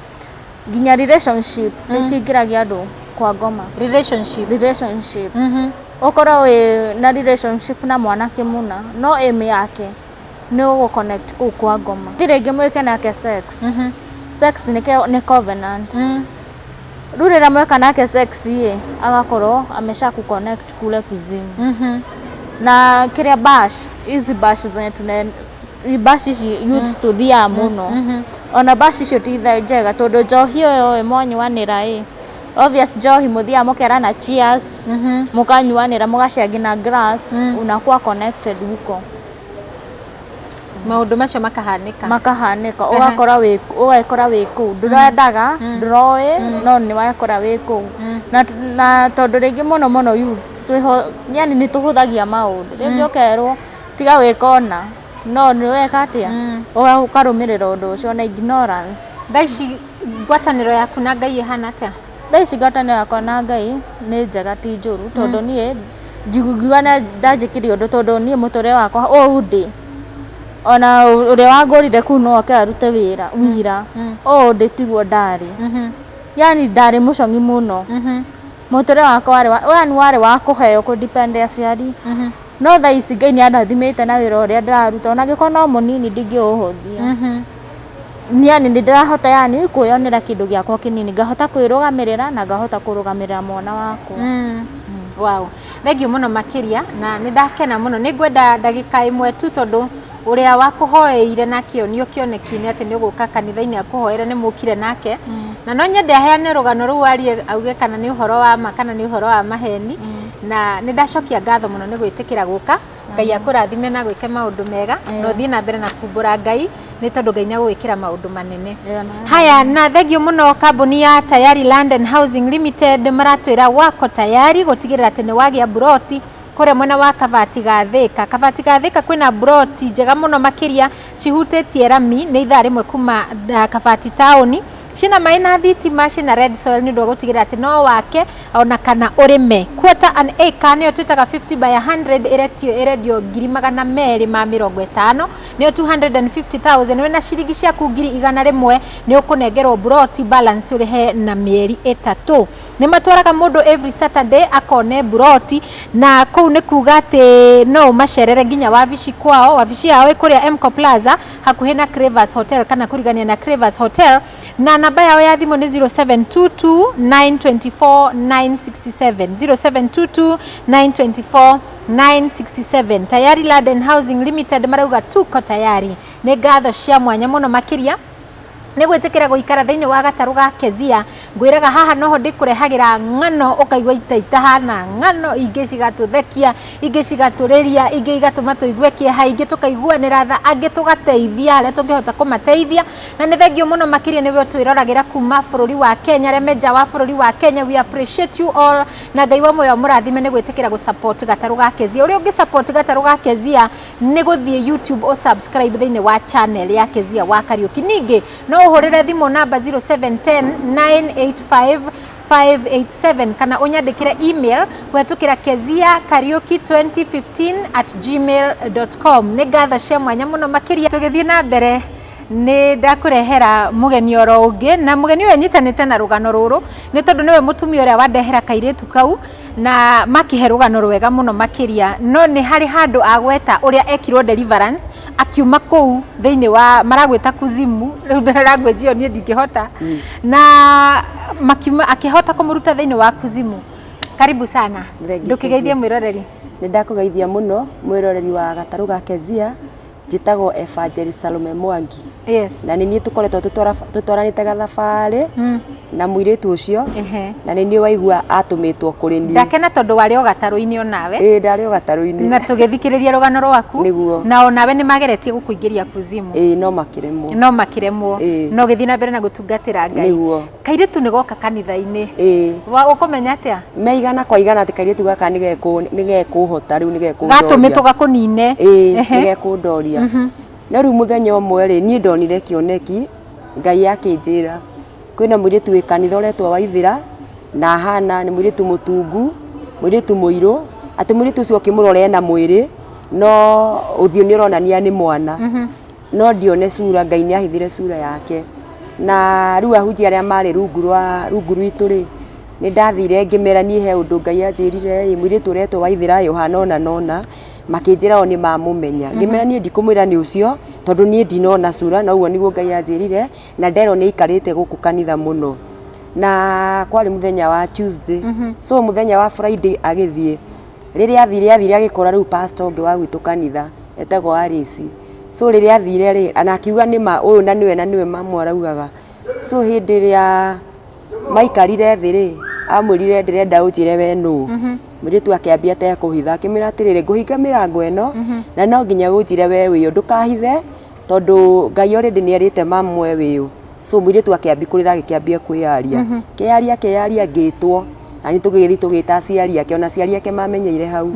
nginya relationship nĩ cingĩragia andũ kwa ngoma. Relationship. Relationships, ũkorwo wĩ na relationship na mwanake mũna, no aim yake nĩ ũgũ connect kũu kwa ngoma. Ti rĩngĩ mwĩke nake sex. Sex nĩ covenant. Rĩu rĩrĩa mweka nake sex ĩ, agakorwo amesha ku connect kule kuzimu. Na kĩrĩa bash, hizi bash zenye tuna bash ici youths tuthiaga mũno, ona bash icio ti njega, tondũ njohi ũyũ ĩ mwanyuanĩra ĩ, obvious njohi mũthiaga mũkerana cheers, mũkanyuanĩra, mũgashare nginya glass, unakuwa connected huko. Maũndũ macio makahanĩka. Makahanĩka, ũgakora wĩ ũgekora wĩ kũu ndũrendaga, ndũroĩ, no nĩ wekora wĩ kũu. Na tondũ rĩngĩ mũno mũno youths twĩho, yani nĩ tũhũthagia maũndũ, rĩngĩ ũkerwo tiga gwĩka ona, no nĩ weka atĩa, ũkarũmĩrĩra ũndũ ũcio na ignorance. Thaa ici ngwatanĩro yaku na Ngai ĩhana atĩa? Thaa ici ngwatanĩro yakwa na Ngai nĩ njega, ti njũru, tondũ niĩ njiguaga na ndanjĩkire ũndũ, tondũ niĩ mũtũrĩre wakwa ũũ ndĩ, ona ũrĩa wangũrire kũu no oke arute wĩra wira, ũũ ndĩ tiguo ndarĩ. Yani ndarĩ mũcong'i mũno. Mũtũrĩre wakwa warĩ wa yani warĩ wa kũheo, kũ depend aciari. No thaa ici Ngai nĩ andathimĩte na wĩra ũrĩa ndĩraruta, ona angĩkorwo no mũnini, ndingĩũhũthia. Yani nĩ ndĩrahota yani kwĩyonera kĩndũ gĩakwa kĩnini, ngahota kwĩrũgamĩrĩra na ngahota kũrũgamĩrĩra mwana wakwa. Wow, thengio mũno makĩria, na nĩ ndakena mũno. Nĩ ngwenda ndagĩka ĩmwe tu, tondũ ũrĩa wakũhoeire na kĩonio kĩoneki-inĩ atĩ nĩ ũgũka kanitha-inĩ akũhoere, nĩ mũkire nake, na no nyende aheane rũgano rũu, arie auge kana nĩ ũhoro wa ma kana nĩ ũhoro wa maheni. Na nĩ ndacokia ngatho mũno nĩ gwĩtĩkĩra gũka. Ngai akũrathime na gwĩke maũndũ mega, na ũthiĩ na mbere na kumbũra Ngai, nĩ tondũ Ngai nĩ agũgwĩkĩra maũndũ manene. Haya, na thengio mũno. Kambuni ya Tayari Land and Housing Limited maratwĩra wako tayari gũtigĩrĩra atĩ nĩ wagĩa buroti kũrĩa mwena wa Kabati ga Thĩka. Kabati ga Thĩka kwĩna buroti njega mũno makĩria cihutĩtie rami, nĩ ithaa rĩmwe kuma Kabati taũni. Ciĩna maĩ na thitima, ciĩna red soil nĩ ũndũ wa gũtigĩrĩra atĩ no wake ona kana ũrĩme. Quarter an acre nĩyo twĩtaga 50 by 100 ĩretio ĩrendio 250,000, nĩyo 250,000. Wĩna ciringi ciaku 100,000 nĩ ũkũnengerwo buroti, balance ũrĩhe na mĩeri 3. Nĩ matwaraga mũndũ every Saturday akone buroti, na kũu nĩ kuga atĩ no ũmacerere nginya wabici kwao. Wabici yao ĩ kũrĩa Mco Plaza hakuhĩ na Cravers Hotel kana kũrigania na Cravers Hotel, na namba yao ya thimũ nĩ 0722 924 967, 0722 924 967. Tayari Land and Housing Limited marauga tuko tayari. Nĩ ngatho cia mwanya mũno makĩria nĩ gwĩtĩkĩra gũikara thĩinĩ wa gatarũ ga Kezia. Ngwĩraga haha noho ndĩkũrehagĩra ng'ano ũkaigua ita itahana, ng'ano ingĩ cigatũthekia, ingĩ cigatũrĩria, ingĩ igatũma tũigue kĩeha, ingĩ tũkaiguanĩra tha, angĩ tũgateithia harĩa tũngĩhota kũmateithia. Na nĩ thengio mũno makĩria nĩwe twĩroragĩra kuma bũrũri wa Kenya, arĩa me nja wa bũrũri wa Kenya, we appreciate you all, na Ngai wa muoyo mũrathime nĩ gwĩtĩkĩra gũ support gatarũ ga Kezia. Ũrĩa ũngĩ support gatarũ ga Kezia nĩ gũthiĩ YouTube o subscribe thĩinĩ wa channel ya Kezia wa Kariuki. Ningĩ no ũhũrĩre thimũ namba 0710 985 587 kana ũnyandĩkĩre email kũhetũkĩra keziakariuki2015@gmail.com. Nĩ ngatho cia mwanya mũno makĩria. Tũgĩthiĩ na mbere nĩ ndakũrehera mũgeni oro ũngĩ, na mũgeni ũyũ anyitanĩte na rũgano rũrũ nĩ tondũ nĩwe mũtumia ũrĩa wandehera kairĩtu kau na makĩhe rũgano rwega mũno makĩria. No nĩ harĩ handũ agweta ũrĩa ekirwo deliverance akiuma kũu thĩinĩ wa maragwĩta kuzimu, rĩu language ĩyo niĩ ndingĩhota, na makiuma akĩhota kũmũruta thĩinĩ wa kuzimu. Karibu sana. Thengiũ. Ndũkĩgeithie Kezia. Mwĩroreri. Nĩ ndakũgeithia mũno mwĩroreri wa gatarũ ga Kezia. Njĩtagwo Evangelist Salome Mwangi. Na nĩ niĩ tũkoretwo tũtwaranĩte gathabarĩ na mũirĩtu ũcio, na nĩ niĩ waigua atũmĩtwo kũrĩ niĩ. Ndakena tondũ warĩ o gatarũ-inĩ onawe. Ĩĩ, ndarĩ o gatarũ-inĩ. Na tũgĩthikĩrĩria rũgano rwaku. Nĩguo. Na onawe nĩ mageretie gũkũingĩria kuzimu. Ĩĩ, no makĩremwo. No makĩremwo. Ĩĩ. No ũgĩthiĩ na mbere na gũtungatĩra Ngai. Nĩguo. Kairĩtu nĩ goka kanitha-inĩ. Ĩĩ. Wa ũkũmenya atĩa? Me igana kwa igana atĩ kairĩtu gaka nĩ gekũhota rĩu, nĩ gekũndoria. Gatũmĩtwo gakũnine. Ĩĩ, nĩ gekũndoria. No rĩu mũthenya ũmwe rĩ, niĩ ndonire kĩoneki, Ngai akĩnjĩra kwĩna mũirĩtu wĩ kanitha ũretwo Waithĩra, na ahana nĩ mũirĩtu mũtungu, mũirĩtu mũirũ, atĩ mũirĩtu ũcio ũkĩmũrora ena mwĩrĩ no ũthiũ nĩ ũronania nĩ mwana, no ndione cura, Ngai nĩ ahithire cura yake. Na rĩu ahunjia arĩa marĩ rungu rwitũ rĩ, nĩ ndathire ngĩmera niĩ he ũndũ Ngai anjĩrire ĩ, mũirĩtu ũretwo Waithĩra ĩ, ũhana ũna na ũna, makĩnjĩra o nĩ mamũmenya. Ngĩmera niĩ ndikũmwĩra nĩ ũcio tondũ niĩ ndinona cura, na ũguo nĩguo Ngai anjĩrire, na nderwo nĩ aikarĩte gũkũ kanitha mũno. Na kwarĩ mũthenya wa Tuesday, so mũthenya wa Friday agĩthiĩ. Rĩrĩa athire agĩkora rĩu pastor ũngĩ wa gwitũ kanitha etagwo Alice. So rĩrĩa athire rĩ, na akiuga nĩma ũyũ na nĩwe na nĩwe mamu araugaga. So hĩndĩ ĩrĩa maikarire thĩ rĩ, amwĩrire ndĩrenda ũnjĩre we nũ. Mũirĩtu akĩambia atekũhitha, akĩmwĩra atĩrĩrĩ, ngũhinga mĩrango ĩno na no nginya ũnjĩre we wĩũ, ndũkahithe tondũ Ngai already nĩ erĩte mamu we wĩũ. So mũirĩtu akĩambia kũrĩra, agĩkĩambia kwĩyaria, kĩyaria kĩyaria, ngĩtwo na nĩ tũgĩgĩthiĩ tũgĩta aciari ake, ona aciari ake mamenyeire hau.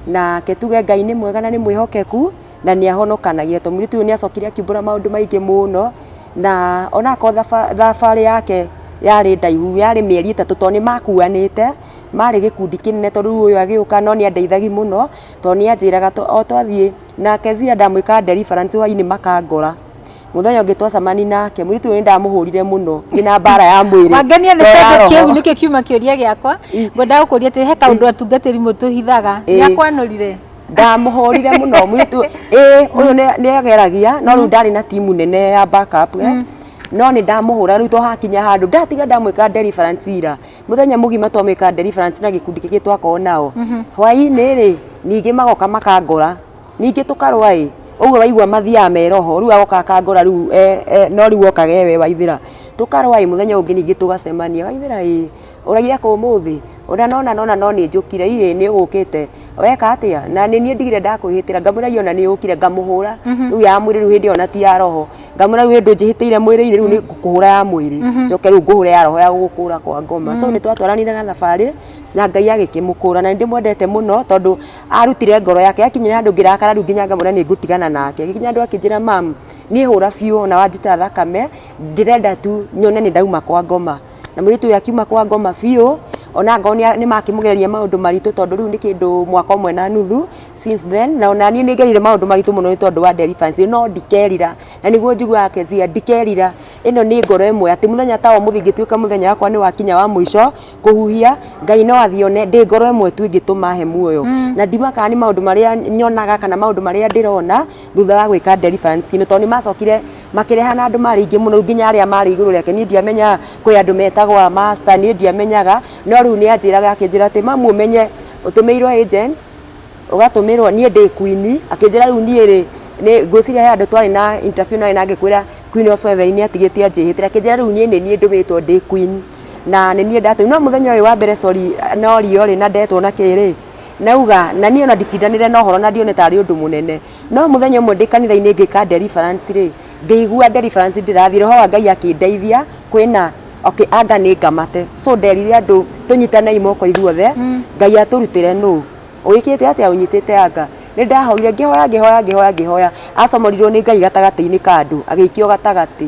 Nake tuge Ngai nĩ mwega na nĩ mwĩhokeku na nĩ ahonokanagia, tondũ mũirĩtu ũyũ nĩ acokire akiumbũra maũndũ maingĩ mũno, na onakorwo thabarĩ yake yarĩ ndaihu, yarĩ mĩeri 3, tondũ nĩ makuanĩte, marĩ gĩkundi kĩnene, tondũ rĩu ũyũ agĩũka no nĩ andeithagi mũno, tondũ nĩ anjĩraga o twathiĩ na Kezia ndamwĩka deliverance hwainĩ makangora. Mũthenya ũngĩ twacemania nake, mũirĩtu ũyũ nĩ ndamũhũrire mũno, ngĩna mbara ya mwĩrĩ. Wangenia nĩ to ya tondũ kĩu roho. nĩkĩo kiuma kĩũria gĩakwa. Ngwendaga gũkũria atĩ he kaũndũ atungatĩri mũtũhithaga. Nĩ akwanũrire? Ndamũhũrire mũno mũirĩtu ĩĩ, ũyũ nĩ ageragia, no rĩu ndarĩ na timu nene ya backup, no nĩ ndamũhũra. Rĩu twahakinya handũ ndatiga ndamwĩka deliverance ira mũthenya mũgima, twamwĩka deliverance na gĩkundi kĩngĩ twakorwo nao, hwaĩ-inĩ rĩ ningĩ magoka makangora, ningĩ tũkarũa ĩ ũguo waigua mathiaga me roho. Rĩu agoka akangora rĩu, no rĩu okaga ewe Waithĩra, tũkarũa ĩ. Mũthenya ũngĩ ningĩ tũgacemania, Waithĩra ĩ, ũraire kũ ũmũthĩ? Ona nona nona no nĩ njũkire, ĩ nĩ ũgũkĩte weka atĩa? Na nĩ niĩ ndigire ndakwĩhĩtĩra, ngamwĩra ĩ ona nĩ ũkire, ngamũhũra rĩu ya mwĩrĩ, rĩu hĩndĩ ĩyo na ti ya roho, ngamwĩra rĩu hĩndĩ ũnjĩhĩtĩire mwĩrĩ-inĩ, rĩu nĩ ngũkũhũra ya mwĩrĩ, njoke rĩu ngũhũre ya roho ya gũgũkũra kwa ngoma. So nĩ twatwaranire gathabarĩ na Ngai agĩkĩmũkũra, na nĩ ndĩmwendete mũno tondũ arutire ngoro yake. Akinyire handũ ngĩrakara rĩu nginya ngamwĩra nĩ ngũtigana nake, agĩkinya handũ akĩnjĩra mam, niĩ hũra biũ ona wanjita thakame, ndĩrenda tu nyone nĩ ndauma kwa ngoma. Na mũirĩtu ũyũ akiuma kwa ngoma biũ, ona angorwo nĩ makĩmũgereria maũndũ maritũ tondũ rĩu nĩ kĩndũ mwaka ũmwe na nuthu since then, na ona niĩ nĩ ngereire maũndũ maritũ mũno nĩ tondũ wa deliverance, no ndikerira, na nĩguo njiguaga Kezia, ndikerira. Ĩno nĩ ngoro ĩmwe atĩ mũthenya ta ũmũthĩ ingĩtuĩka mũthenya wakwa nĩ wakinya wa mũico kũhuhia, Ngai no athiĩ one ndĩ ngoro ĩmwe tu ĩngĩtũma he muoyo. Na ndimakaga nĩ maũndũ marĩa nyonaga kana maũndũ marĩa ndĩrona thutha wa gwĩka deliverance ĩno, tondũ nĩ macokire makĩreha na andũ marĩ aingĩ mũno nginya arĩa marĩ igũrũ rĩake. Niĩ ndiamenyaga kwĩ andũ metagwo a master, niĩ ndiamenyaga, no rĩu nĩ anjĩraga akĩnjĩra atĩ mamu ũmenye ũtũmĩirwo agents, ũgatũmĩrwo niĩ ndĩ queen, akĩnjĩra rĩu niĩ rĩ, nĩ ngwĩciria he handũ twarĩ na interview nawe na ngĩkwĩra Queen of Heaven nĩ atigĩte anjĩhĩtĩra, akĩnjĩra rĩu niĩ nĩ niĩ ndũmĩtwo ndĩ queen na nĩ niĩ ndatũmirwo. No mũthenya ũyũ wa mbere sorry norio rĩ na ndetwo na kĩ rĩ, nauga na niĩ ona nditindanĩre na ũhoro na ndione tarĩ ũndũ mũnene. No mũthenya ũmwe ndĩ kanitha-inĩ ngĩka deliverance rĩ, ngĩigua deliverance ndĩrathiĩ, roho wa Ngai akĩndeithia kwĩna okay anga nĩ ngamate. So nderire andũ tũnyitanei moko ithuothe, Ngai atũrutĩre nũ ũgĩkĩte atĩa ũnyitĩte anga. Nĩ ndahoire ngĩhoya ngĩhoya ngĩhoya ngĩhoya, acomorirwo nĩ Ngai gatagatĩ-inĩ ka andũ, agĩikio gatagatĩ.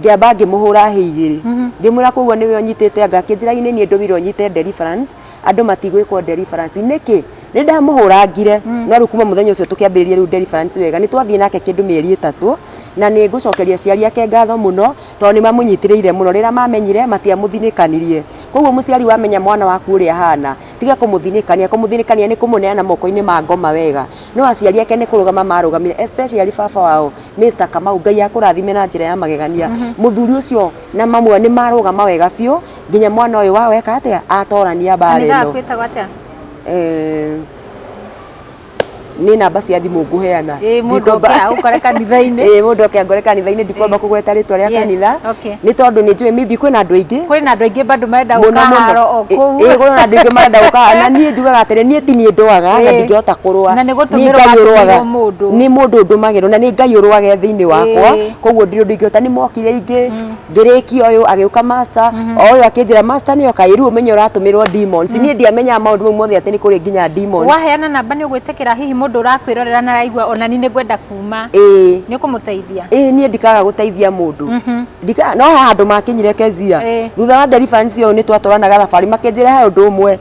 Ngĩamba ngĩmũhũra hĩ igĩrĩ, ngĩmwĩra koguo nĩwe ũnyitĩte anga, akĩnjĩra ĩ nĩ niĩ ndũmirwo nyite deliverance, andũ matigwĩkwo deliverance. Nĩkĩ? Nĩ ndamũhũrangire, no rĩu kuma mũthenya ũcio tũkĩambĩrĩria rĩu deliverance wega, nĩ twathiĩ nake kĩndũ mĩeri 3, na nĩ ngũcokeria aciari ake ngatho mũno, tondũ nĩ mamũnyitĩrĩire mũno. Rĩrĩa mamenyire, matiamũthinĩkanirie. Koguo mũciari wamenya mwana waku ũrĩa ahana, tiga kũmũthinĩkania. Kũmũthinĩkania nĩ kũmũneana moko-inĩ ma ngoma wega. No aciari ake nĩ kũrũgama marũgamire, especially baba wao Mr. Kamau, Ngai akũrathime na njĩra ya magegania. Mũthuri ũcio na mamu wao nĩ marũgama wega biũ, nginya mwana ũyũ wao eka atĩa, atorania mbara Kanitha ĩno. waku wĩtagwo atĩa? Nĩ namba cia thimũ ngũheana. Ĩĩ, mũndũ oke agũkore kanitha-inĩ. Ĩĩ, mũndũ oke angore kanitha-inĩ, ndikwamba kũgweta rĩtwa rĩa kanitha, nĩ tondũ nĩ njũĩ maybe kwĩna andũ aingĩ. Kwĩna andũ aingĩ bado marenda gũka haro o kũu. Ĩĩ, kwĩna andũ aingĩ marenda gũka, na niĩ njugaga atĩrĩ, niĩ ti niĩ ndũaga na ndingĩhota kũrũa. Na nĩ Nĩ gũtũmĩrwo Ngai ũrũaga. watũmĩrwo mũndũ. Nĩ mũndũ ndũmagĩrwo na nĩ Ngai ũrũage thĩinĩ wakwa, koguo ndirĩ ũndũ ingĩhota. Nĩ mokire aingĩ, ngĩrĩkia ũyũ, agĩũka master, o ũyũ akĩnjĩra master nĩ oka, ĩ rĩu ũmenye ũratũmĩrwo demons. Niĩ ndiamenyaga maũndũ mau mothe atĩ nĩ kũrĩ nginya demons. Waheana namba nĩ ũgwĩtĩkĩra hihi mũndũ ũrakwĩrorera na araigua ona niĩ nĩ ngwenda kuma, Ĩĩ. nĩ ũkũmũteithia? Ĩĩ, niĩ ndikaga gũteithia mũndũ. No he handũ makinyire Kezia, thutha wa deliverance ĩyo nĩ twatwaranaga thabarĩ, makĩnjĩra he ũndũ ũmwe,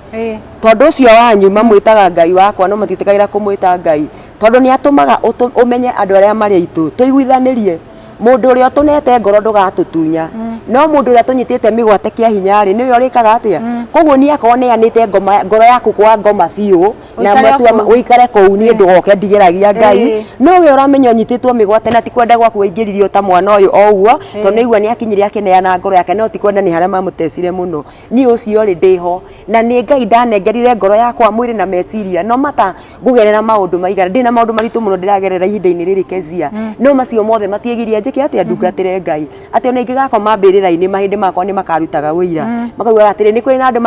tondũ ũcio wanyu mamwĩtaga Ngai wakwa no matiĩtĩkagĩra kũmwĩta Ngai, tondũ nĩ atũmaga ũmenye andũ arĩa marĩ aitũ, tũiguithanĩrie. Mũndũ ũrĩa ũtũnete ngoro ndũgatũtunya, no mũndũ ũrĩa tũnyitĩte mĩgwate kĩa hinya rĩ, nĩwe ũrĩkaga atĩa? Koguo niĩ akorwo neanĩte ngoro yaku kwa ngoma biũ, na Ũikare o matua kũu. ũikare kũu, niĩ ndũgoke ndigeragia Ngai, no we ũramenya ũnyitĩtwo mĩgwate na ti kwenda gwaku waingĩririo ta mwana ũyũ o ũguo, tondũ nĩ aigua nĩ akinyire akĩneana ngoro yake, no ti kwenda nĩ harĩa mamũtecire mũno. Niĩ ũcio rĩ ndĩho, na nĩ Ngai ndanengerire ngoro yakwa mwĩrĩ na meciria, no mata ngũgerera maũndũ maigana, ndĩna maũndũ maritũ mũno ndĩragerera ihinda-inĩ rĩrĩ Kezia, no macio mothe matiĩgiria njĩke atĩa, ndungatĩre Ngai, atĩ ona ingĩgakoma mbĩrĩra-inĩ mahĩndĩ makwa nĩ makarutaga ũira, makaugaga atĩrĩ, nĩ kũrĩ na andũ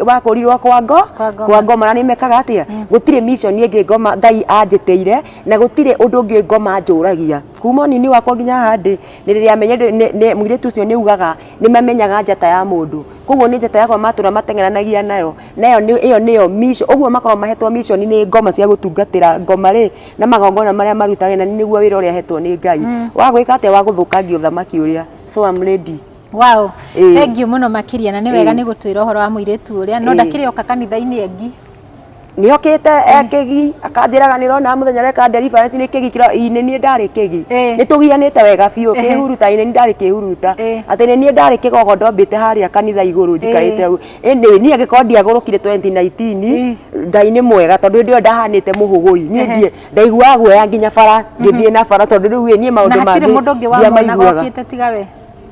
makũrirwo kwa Kwa ngoma. kwa ngoma, na nĩ mekaga atĩa, gũtirĩ mission ĩngĩ ngoma Ngai anjĩtĩire, na gũtirĩ ũndũ ũngĩ ngoma anjũragia, kuma ũnini wakwa nginya haha ndĩ, nĩ rĩrĩa menye mũirĩtu ũcio nĩ augaga nĩ mamenyaga njata ya mũndũ, koguo nĩ njata yakwa matũra mateng'eranagia nayo, nayo ĩyo nĩyo mission, ũguo makoragwo mahetwo mission nĩ ngoma cia gũtungatĩra ngoma rĩ, na magongona marĩa marutaga na nĩguo wĩra ũrĩa hetwo nĩ Ngai, wa gwĩka atĩa, wa gũthũkangia ũthamaki ũrĩa, so I'm ready. Wow, thank you mũno makĩria, na nĩ wega nĩ gũtwĩra ũhoro wa mũirĩtu ũrĩa, no ndakĩrĩ oka kanitha-inĩ engi. Nĩ okĩte e kĩgi akanjĩraga nĩ ũrona mũthenya ũreka deliverance nĩ kĩgi kĩro ĩ nĩ niĩ ndarĩ kĩgi. Nĩ tũgianĩte wega biũ kĩhuruta ĩ nĩ niĩ ndarĩ kĩhuruta atĩ nĩ niĩ ndarĩ kĩgogo ndombĩte harĩa kanitha igũrũ njikarĩte hau. Anyway, niĩ angĩkorwo ndiagũrũkire 2019 Ngai nĩ mwega tondũ hĩndĩ ĩyo ndahanĩte mũhũgũi. Niĩ ndaiguaga guoya nginya bara ngĩthiĩ na bara tondũ rĩu ĩ niĩ maũndũ Na hatirĩ mangĩ mũndũ ũngĩ wamuonaga ndiamaiguaga. okĩte tiga we?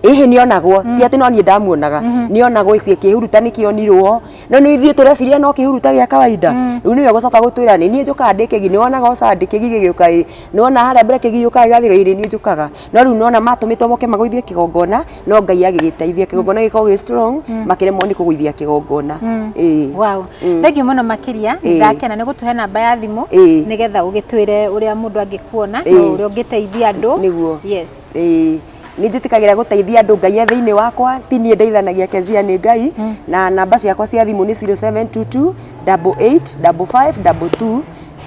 Ĩhĩ, nĩonagwo, ti atĩ no niĩ ndamuonaga, nĩonagwo ici kĩhuruta nĩkĩonirwo, no nĩ ithuĩ tũreciria no kĩhuruta gĩa kawaida. Rĩu nĩwe ũgũcoka gũtwĩra nĩ niĩ njũkaga ndĩ kĩgi, nĩwonaga ũcandi kĩgi gĩgĩũka, ĩ nĩwona harĩa mbere kĩgi gĩũkaga gĩgathirwo, ĩ nĩ niĩ njũkaga. No rĩu nĩwona matũmĩtwo moke magũithie kĩgongona, no Ngai agĩgĩteithia kĩgongona gĩkorwo gĩ strong, makĩremwo nĩ kũgũithia kĩgongona. Ĩĩ. Wow. Thank you mũno makĩria. Ndakena nĩ gũtũhe namba ya thimũ nĩgetha ũgĩtwĩre ũrĩa mũndũ angĩkuona na ũrĩa ũngĩteithia andũ. Nĩguo. Yes. Ĩĩ, nĩ njĩtĩkagĩra gũteithia andũ. Ngai e thĩinĩ wakwa, ti niĩ ndeithanagia, Kezia, nĩ Ngai. Na namba ciakwa cia thimũ nĩ 0722 88 55 22,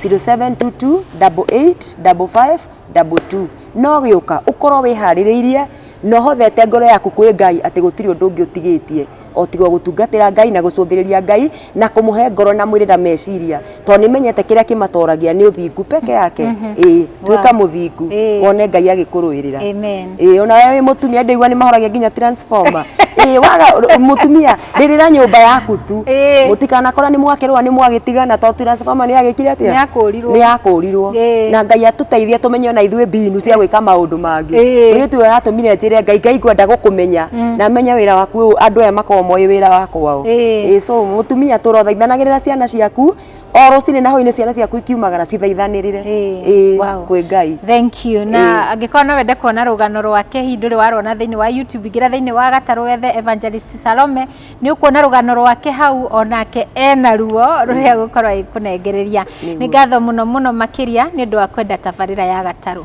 0722 88 55 22. No gĩũka ũkorwo wĩharĩrĩirie na ũhothete ngoro yaku kwĩ Ngai atĩ gũtirĩ ũndũ ũngĩ ũtigĩtie o tiga gũtungatĩra Ngai na gũcũthĩrĩria Ngai na kũmũhe ngoro na mwĩrĩ na meciria, tondũ nĩmenyete kĩrĩa kĩmatoragia nĩ ũthingu peke yake. Ĩĩ, tuĩka mũthingu, wone Ngai agĩkũrũĩrĩra. Amen. Ĩĩ, ona we wĩ mũtumia, ndĩigua nĩ mahoragia nginya transformer. Ĩĩ, waga mũtumia rĩrĩra nyũmba yaku tu. Mũtikanakora nĩ mwakĩrũa, nĩ mwagĩtigana tondũ transformer nĩ yagĩkire atĩa? Nĩ yakũrirwo. Nĩ yakũrirwo. Na Ngai atũteithie tũmenye ona ithuĩ mbinu cia gwĩka maũndũ mangĩ. Mũirĩtu ũyũ aratũmire njĩre Ngai, Ngai ngwenda gũkũmenya na menye wĩra waku ũyũ, andũ aya makorwo moĩ wĩra wakwa ũũ. Ĩĩ, so mũtumia tũrothaithanagĩrĩra ciana ciaku o rũcinĩ na hwainĩ, ciana ciaku ikiumagara cithaithanĩrĩre. Ĩĩ, kwĩ Ngai. Thank you. Na angĩkorwo no wende kuona rũgano rwake, hihi ndũrĩ warona thĩinĩ wa YouTube, ingĩra thĩinĩ wa Gatarũ wethe Evangelist Salome, nĩ ũkuona rũgano rwake hau, onake ena ruo rũrĩa gũkorwo agĩkũnengereria. Nĩ ngatho mũno mũno makĩria nĩ ũndũ wa kwenda tabarĩra ya Gatarũ.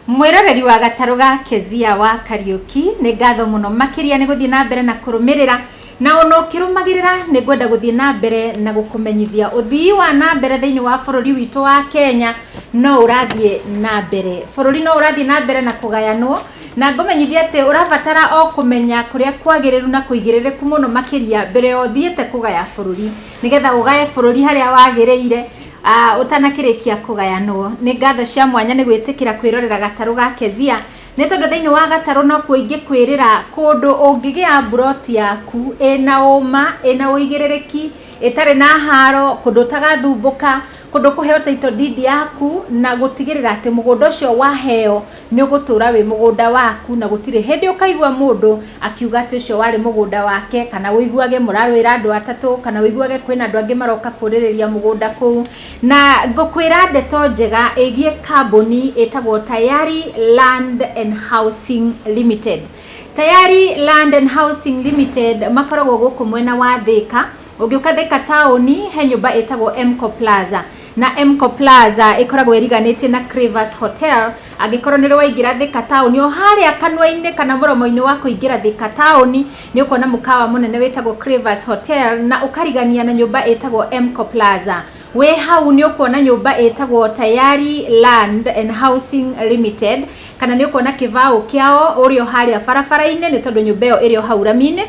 Mwĩroreri wa Gatarũ ga Kezia wa Kariũki, nĩ ngatho mũno makĩria nĩ gũthiĩ na mbere na kũrũmĩrĩra, na ona ũkĩrũmagĩrĩra nĩ ngwenda gũthiĩ na mbere na gũkũmenyithia ũthii wa na mbere thĩinĩ wa bũrũri witũ wa Kenya no ũrathiĩ na mbere. Bũrũri no ũrathiĩ na mbere na kũgayanwo, na ngũmenyithia atĩ ũrabatara o kũmenya kũrĩa kwagĩrĩru na kũigĩrĩrĩku mũno makĩria mbere ya ũthiĩte kũgaya bũrũri, nĩgetha ũgaye bũrũri harĩa wagĩrĩire ũtanakĩrĩkia kũgayanwo. Nĩ ngatho cia mwanya nĩ gwĩtĩkĩra kwĩrorera Gatarũ ga Kezia, nĩ tondũ thĩinĩ wa Gatarũ nokuo ingĩkwĩrĩra kũndũ ũngĩgĩa mburoti yaku ĩna ũma, ĩna ũigĩrĩrĩki, ĩtarĩ na haro, kũndũ ũtagathumbũka, kũndũ kũheo title deed yaku na gũtigĩrĩra atĩ mũgũnda ũcio waheo nĩ ũgũtũra wĩ mũgũnda waku, na gũtirĩ hĩndĩ ũkaigua mũndũ akiuga atĩ ũcio warĩ mũgũnda wake, kana ũiguage mũrarũĩra andũ atatũ, kana ũiguage kwĩna andũ angĩ maroka kũrĩrĩria mũgũnda kũu. Na ngũkwĩra ndeto njega ĩgiĩ kambuni ĩtagwo Tayari Land and Housing Limited. Tayari Land and Housing Limited makoragwo gũkũ mwena wa Thika. Ũngĩũka Thika taũni, he nyũmba ĩtagwo Mco Plaza, na Mco Plaza ĩkoragwo ĩriganĩtie na Crevas Hotel. Angĩkorwo nĩ waingĩra Thika taũni, o harĩa kanua-inĩ kana mũromo-inĩ wa kũingĩra Thika taũni, nĩ ũkuona mũkawa mũnene wĩtagwo Crevas Hotel na ũkarigania na nyũmba ĩtagwo Mco Plaza. Wĩ hau nĩ ũkuona nyũmba ĩtagwo Tayari Land and Housing Limited, kana nĩ ũkuona kĩbaũ kĩao ũrĩ o harĩa barabara-inĩ, nĩ tondũ nyũmba ĩyo ĩrĩ o hau rami-inĩ.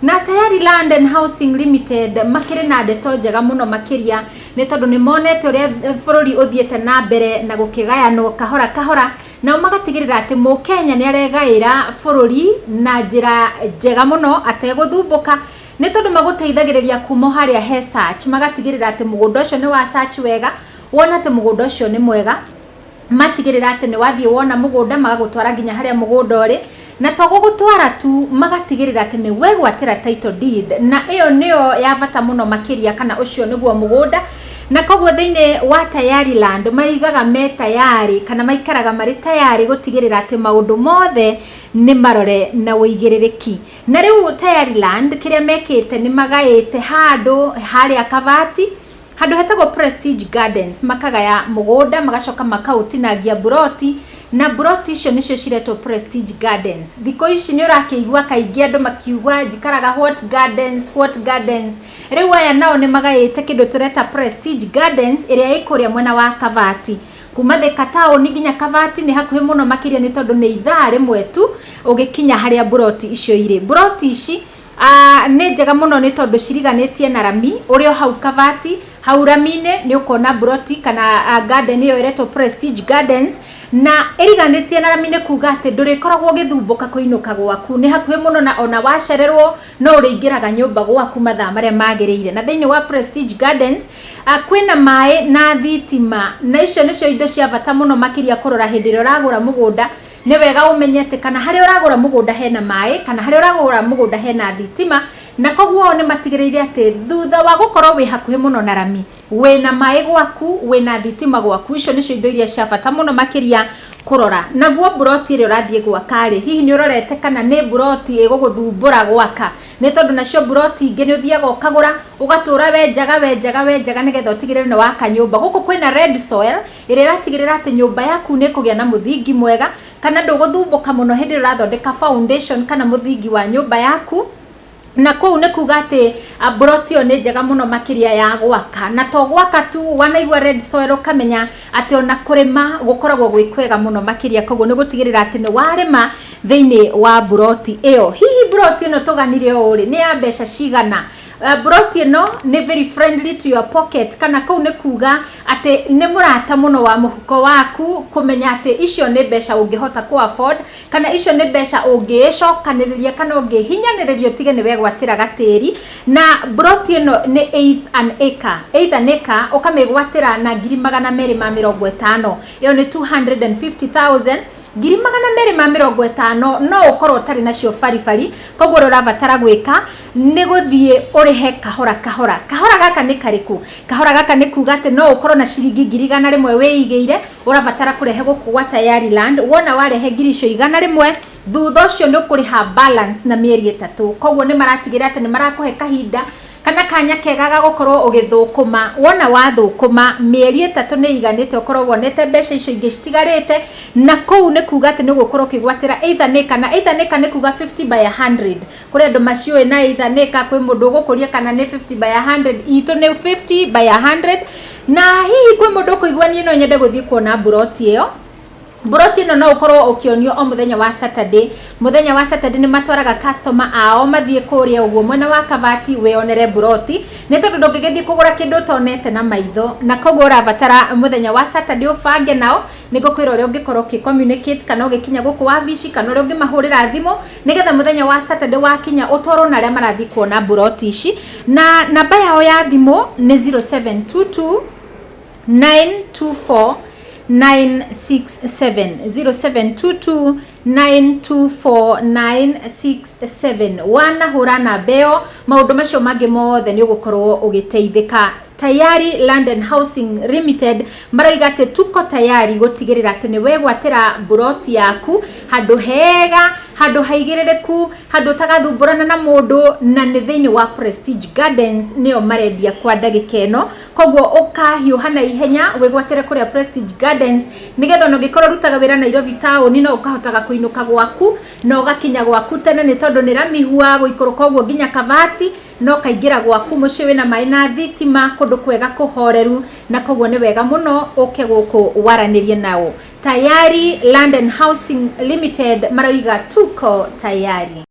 Na Tayari Land and Housing Limited makĩrĩ na ndeto njega mũno makĩria, nĩ tondũ nĩ monete ũrĩa bũrũri ũthiĩte na mbere na gũkĩgayanwo kahora kahora, nao magatigĩrĩra atĩ mũkenya nĩ aregaĩra bũrũri na njĩra njega mũno ategũthumbũka, nĩ tondũ magũteithagĩrĩria kuma o harĩa he search, magatigĩrĩra atĩ mũgũnda ũcio nĩ wa search wega, wona atĩ mũgũnda ũcio nĩ mwega, matigĩrĩra atĩ nĩ wathiĩ wona mũgũnda, magagũtwara nginya harĩa mũgũnda ũrĩ, na to gũgũtwara tu, magatigĩrĩra atĩ nĩ wegwatĩra title deed, na ĩyo nĩyo ya bata mũno makĩria, kana ũcio nĩguo mũgũnda. Na koguo thĩinĩ wa Tayari Land maigaga me tayari, kana maikaraga marĩ tayari gũtigĩrĩra atĩ maũndũ mothe nĩ marore na ũigĩrĩrĩki. Na rĩu Tayari Land kĩrĩa mekĩte, nĩ magaĩte handũ harĩa Kabati, handũ hetagwo Prestige Gardens, makagaya mũgũnda, magacoka makaũtinangia mburoti, na mburoti icio nĩcio ciretwo Prestige Gardens. Thikũ ici nĩ ũrakĩigua kaingĩ andũ makiuga njikaraga what gardens, what gardens. Rĩu aya nao nĩ magaĩte kĩndũ tũreta Prestige Gardens, ĩrĩa ĩ kũrĩa mwena wa Kabati. Kuma Thika taũni nginya Kabati nĩ hakuhĩ mũno makĩria, nĩ tondũ nĩ ithaa rĩmwe tu ũgĩkinya harĩa mburoti icio irĩ. Mburoti ici nĩ njega mũno, nĩ tondũ ciriganĩtie na rami ũrĩ o hau Kabati. Hau rami-inĩ nĩ ũkuona mburoti kana garden ĩyo ĩretwo Prestige Gardens, na ĩriganĩtie na rami nĩ kuga atĩ ndũrĩkoragwo ũgĩthumbũka kũinũka gwaku, nĩ hakuhĩ mũno, na ona wacererwo no ũrĩingĩraga nyũmba gwaku mathaa marĩa magĩrĩire. Na thĩinĩ wa Prestige Gardens kwĩna maĩ na thitima, na icio nĩcio indo cia bata mũno makĩria kũrora hĩndĩ ĩrĩa ũragũra mũgũnda. Nĩ wega ũmenye atĩ kana harĩa ũragũra mũgũnda hena maĩ, kana harĩa ũragũra mũgũnda hena thitima, na koguo nĩ matigĩrĩire atĩ thutha wa gũkorwo wĩ hakuhĩ mũno na rami, wĩna maĩ gwaku, wĩna thitima gwaku. Icio nĩcio indo iria cia bata mũno makĩria kũrora. Naguo mburoti ĩrĩa ũrathiĩ gwaka rĩ, hihi nĩ ũrorete kana nĩ mburoti ĩgũgũthumbũra gwaka? Nĩ tondũ nacio mburoti ingĩ nĩ ũthiaga ũkagũra, ũgatũra wenjaga wenjaga wenjaga nĩgetha ũtigĩrĩre nĩ waka nyũmba. Gũkũ kwĩna red soil ĩrĩa ĩratigĩrĩra atĩ nyũmba yaku nĩ ĩkũgĩa na mũthingi mwega, kana ndũgũthumbũka mũno hĩndĩ ĩrĩa ũrathondeka foundation kana mũthingi wa nyũmba yaku. Na kũu nĩ kuga atĩ mburoti ĩyo nĩ njega mũno makĩria ya gwaka. Na to gwaka tu, wanaigua red soil ũkamenya atĩ ona kũrĩma gũkoragwo gwĩ kwega mũno makĩria. Koguo nĩ gũtigĩrĩra atĩ nĩ warĩma thĩinĩ wa mburoti ĩyo. Hihi mburoti ĩno tũganire ũũ rĩ, nĩ ya mbeca cigana? Mburoti ĩno nĩ very friendly to your pocket, kana kũu nĩ kuga atĩ nĩ mũrata mũno wa mũhuko waku, kũmenya atĩ icio nĩ mbeca ũngĩhota kũ afford, kana icio nĩ mbeca ũngĩĩcokanĩrĩria kana ũngĩhinyanĩrĩria ũtige nĩ wegwatĩra gatĩri. Na mburoti ĩno nĩ eighth an acre, eighth an acre ũkamĩgwatĩra na 250,000. Ĩyo nĩ 250,000. 250,000 no ũkorwo ũtarĩ nacio baribari. Koguo ũrĩa ũrabatara gwĩka nĩ gũthiĩ ũrĩhe kahora kahora. Kahora gaka nĩ karĩkũ? Kahora gaka nĩ kuga atĩ no ũkorwo na ciringi 100,000 wĩigĩire, ũrabatara kũrehe gũkũ gwa Tayari Land. Wona warehe ngiri icio 100, thutha ũcio nĩ ũkũrĩha balance na mĩeri 3. Koguo nĩ maratigĩrĩra atĩ nĩ marakũhe kahinda kana kanya kega ga gũkorwo ũgĩthũkũma. Wona wathũkũma mĩeri 3 nĩ iganĩte ũkorwo wonete mbeca icio ingĩ citigarĩte. Na kũu nĩ kuga atĩ nĩ ũgũkorwo ũkĩgwatĩra either nĩ kana either nĩ kana nĩ kuga 50 by 100. Kũrĩ andũ maciũĩ na either nĩ ka, kwĩ mũndũ ũgũkũria kana nĩ 50 by 100. Itũ nĩ 50 by 100. Na hihi kwĩ mũndũ ũkũigua niĩ no nyende gũthiĩ kuona mburoti ĩyo. Mburoti ĩno no ũkorwo ũkĩonio o mũthenya wa Saturday. Mũthenya wa Saturday nĩ matwaraga customer ao mathiĩ kũrĩa ũguo mwena wa Kabati wĩonere mburoti, nĩ tondũ ndũngĩgĩthiĩ kũgũra kĩndũ ũtonete na maitho. Na koguo ũrabatara mũthenya wa Saturday ũbange nao, nĩngũkwĩra ũrĩa ũngĩkorwo ũkĩ communicate kana ũgĩkinya gũkũ wabici, kana ũrĩa ũngĩmahũrĩra thimũ, nĩgetha mũthenya wa Saturday wakinya ũtwarwo na arĩa marathiĩ kuona mburoti ici. Na namba yao ya thimũ nĩ 0722 924 967, 0722 924 967. Wanahũra namba ĩyo, maũndũ macio mangĩ mothe nĩ ũgũkorwo ũgĩteithĩka. Tayari Land and Housing Limited maroiga atĩ tuko tayari gũtigĩrĩra atĩ nĩ wegwatĩra mburoti yaku handũ hega, handũ haigĩrĩrĩku, handũ ũtagathumbũrana na mũndũ, na nĩ thĩinĩ wa Prestige Gardens nĩyo marendia kwa ndagĩka ĩno. Koguo ũkahiũha na ihenya wĩgwatĩre kũrĩa Prestige Gardens, nĩgetha ona ũngĩkorwo ũrutaga wĩra Nairobi taũni, no ũkahotaga kũinũka gwaku na ũgakinya gwaku tene, nĩ tondũ nĩ ramihua gũikũrũka ũguo nginya Kabati, no kaingĩra gwaku mũciĩ wĩna maĩ na thitima, kũndũ kwega kũhoreru. Na koguo nĩ wega mũno ũke gũkũ waranĩrie nao. Tayari Land and Housing Limited maroiga tuko tayari.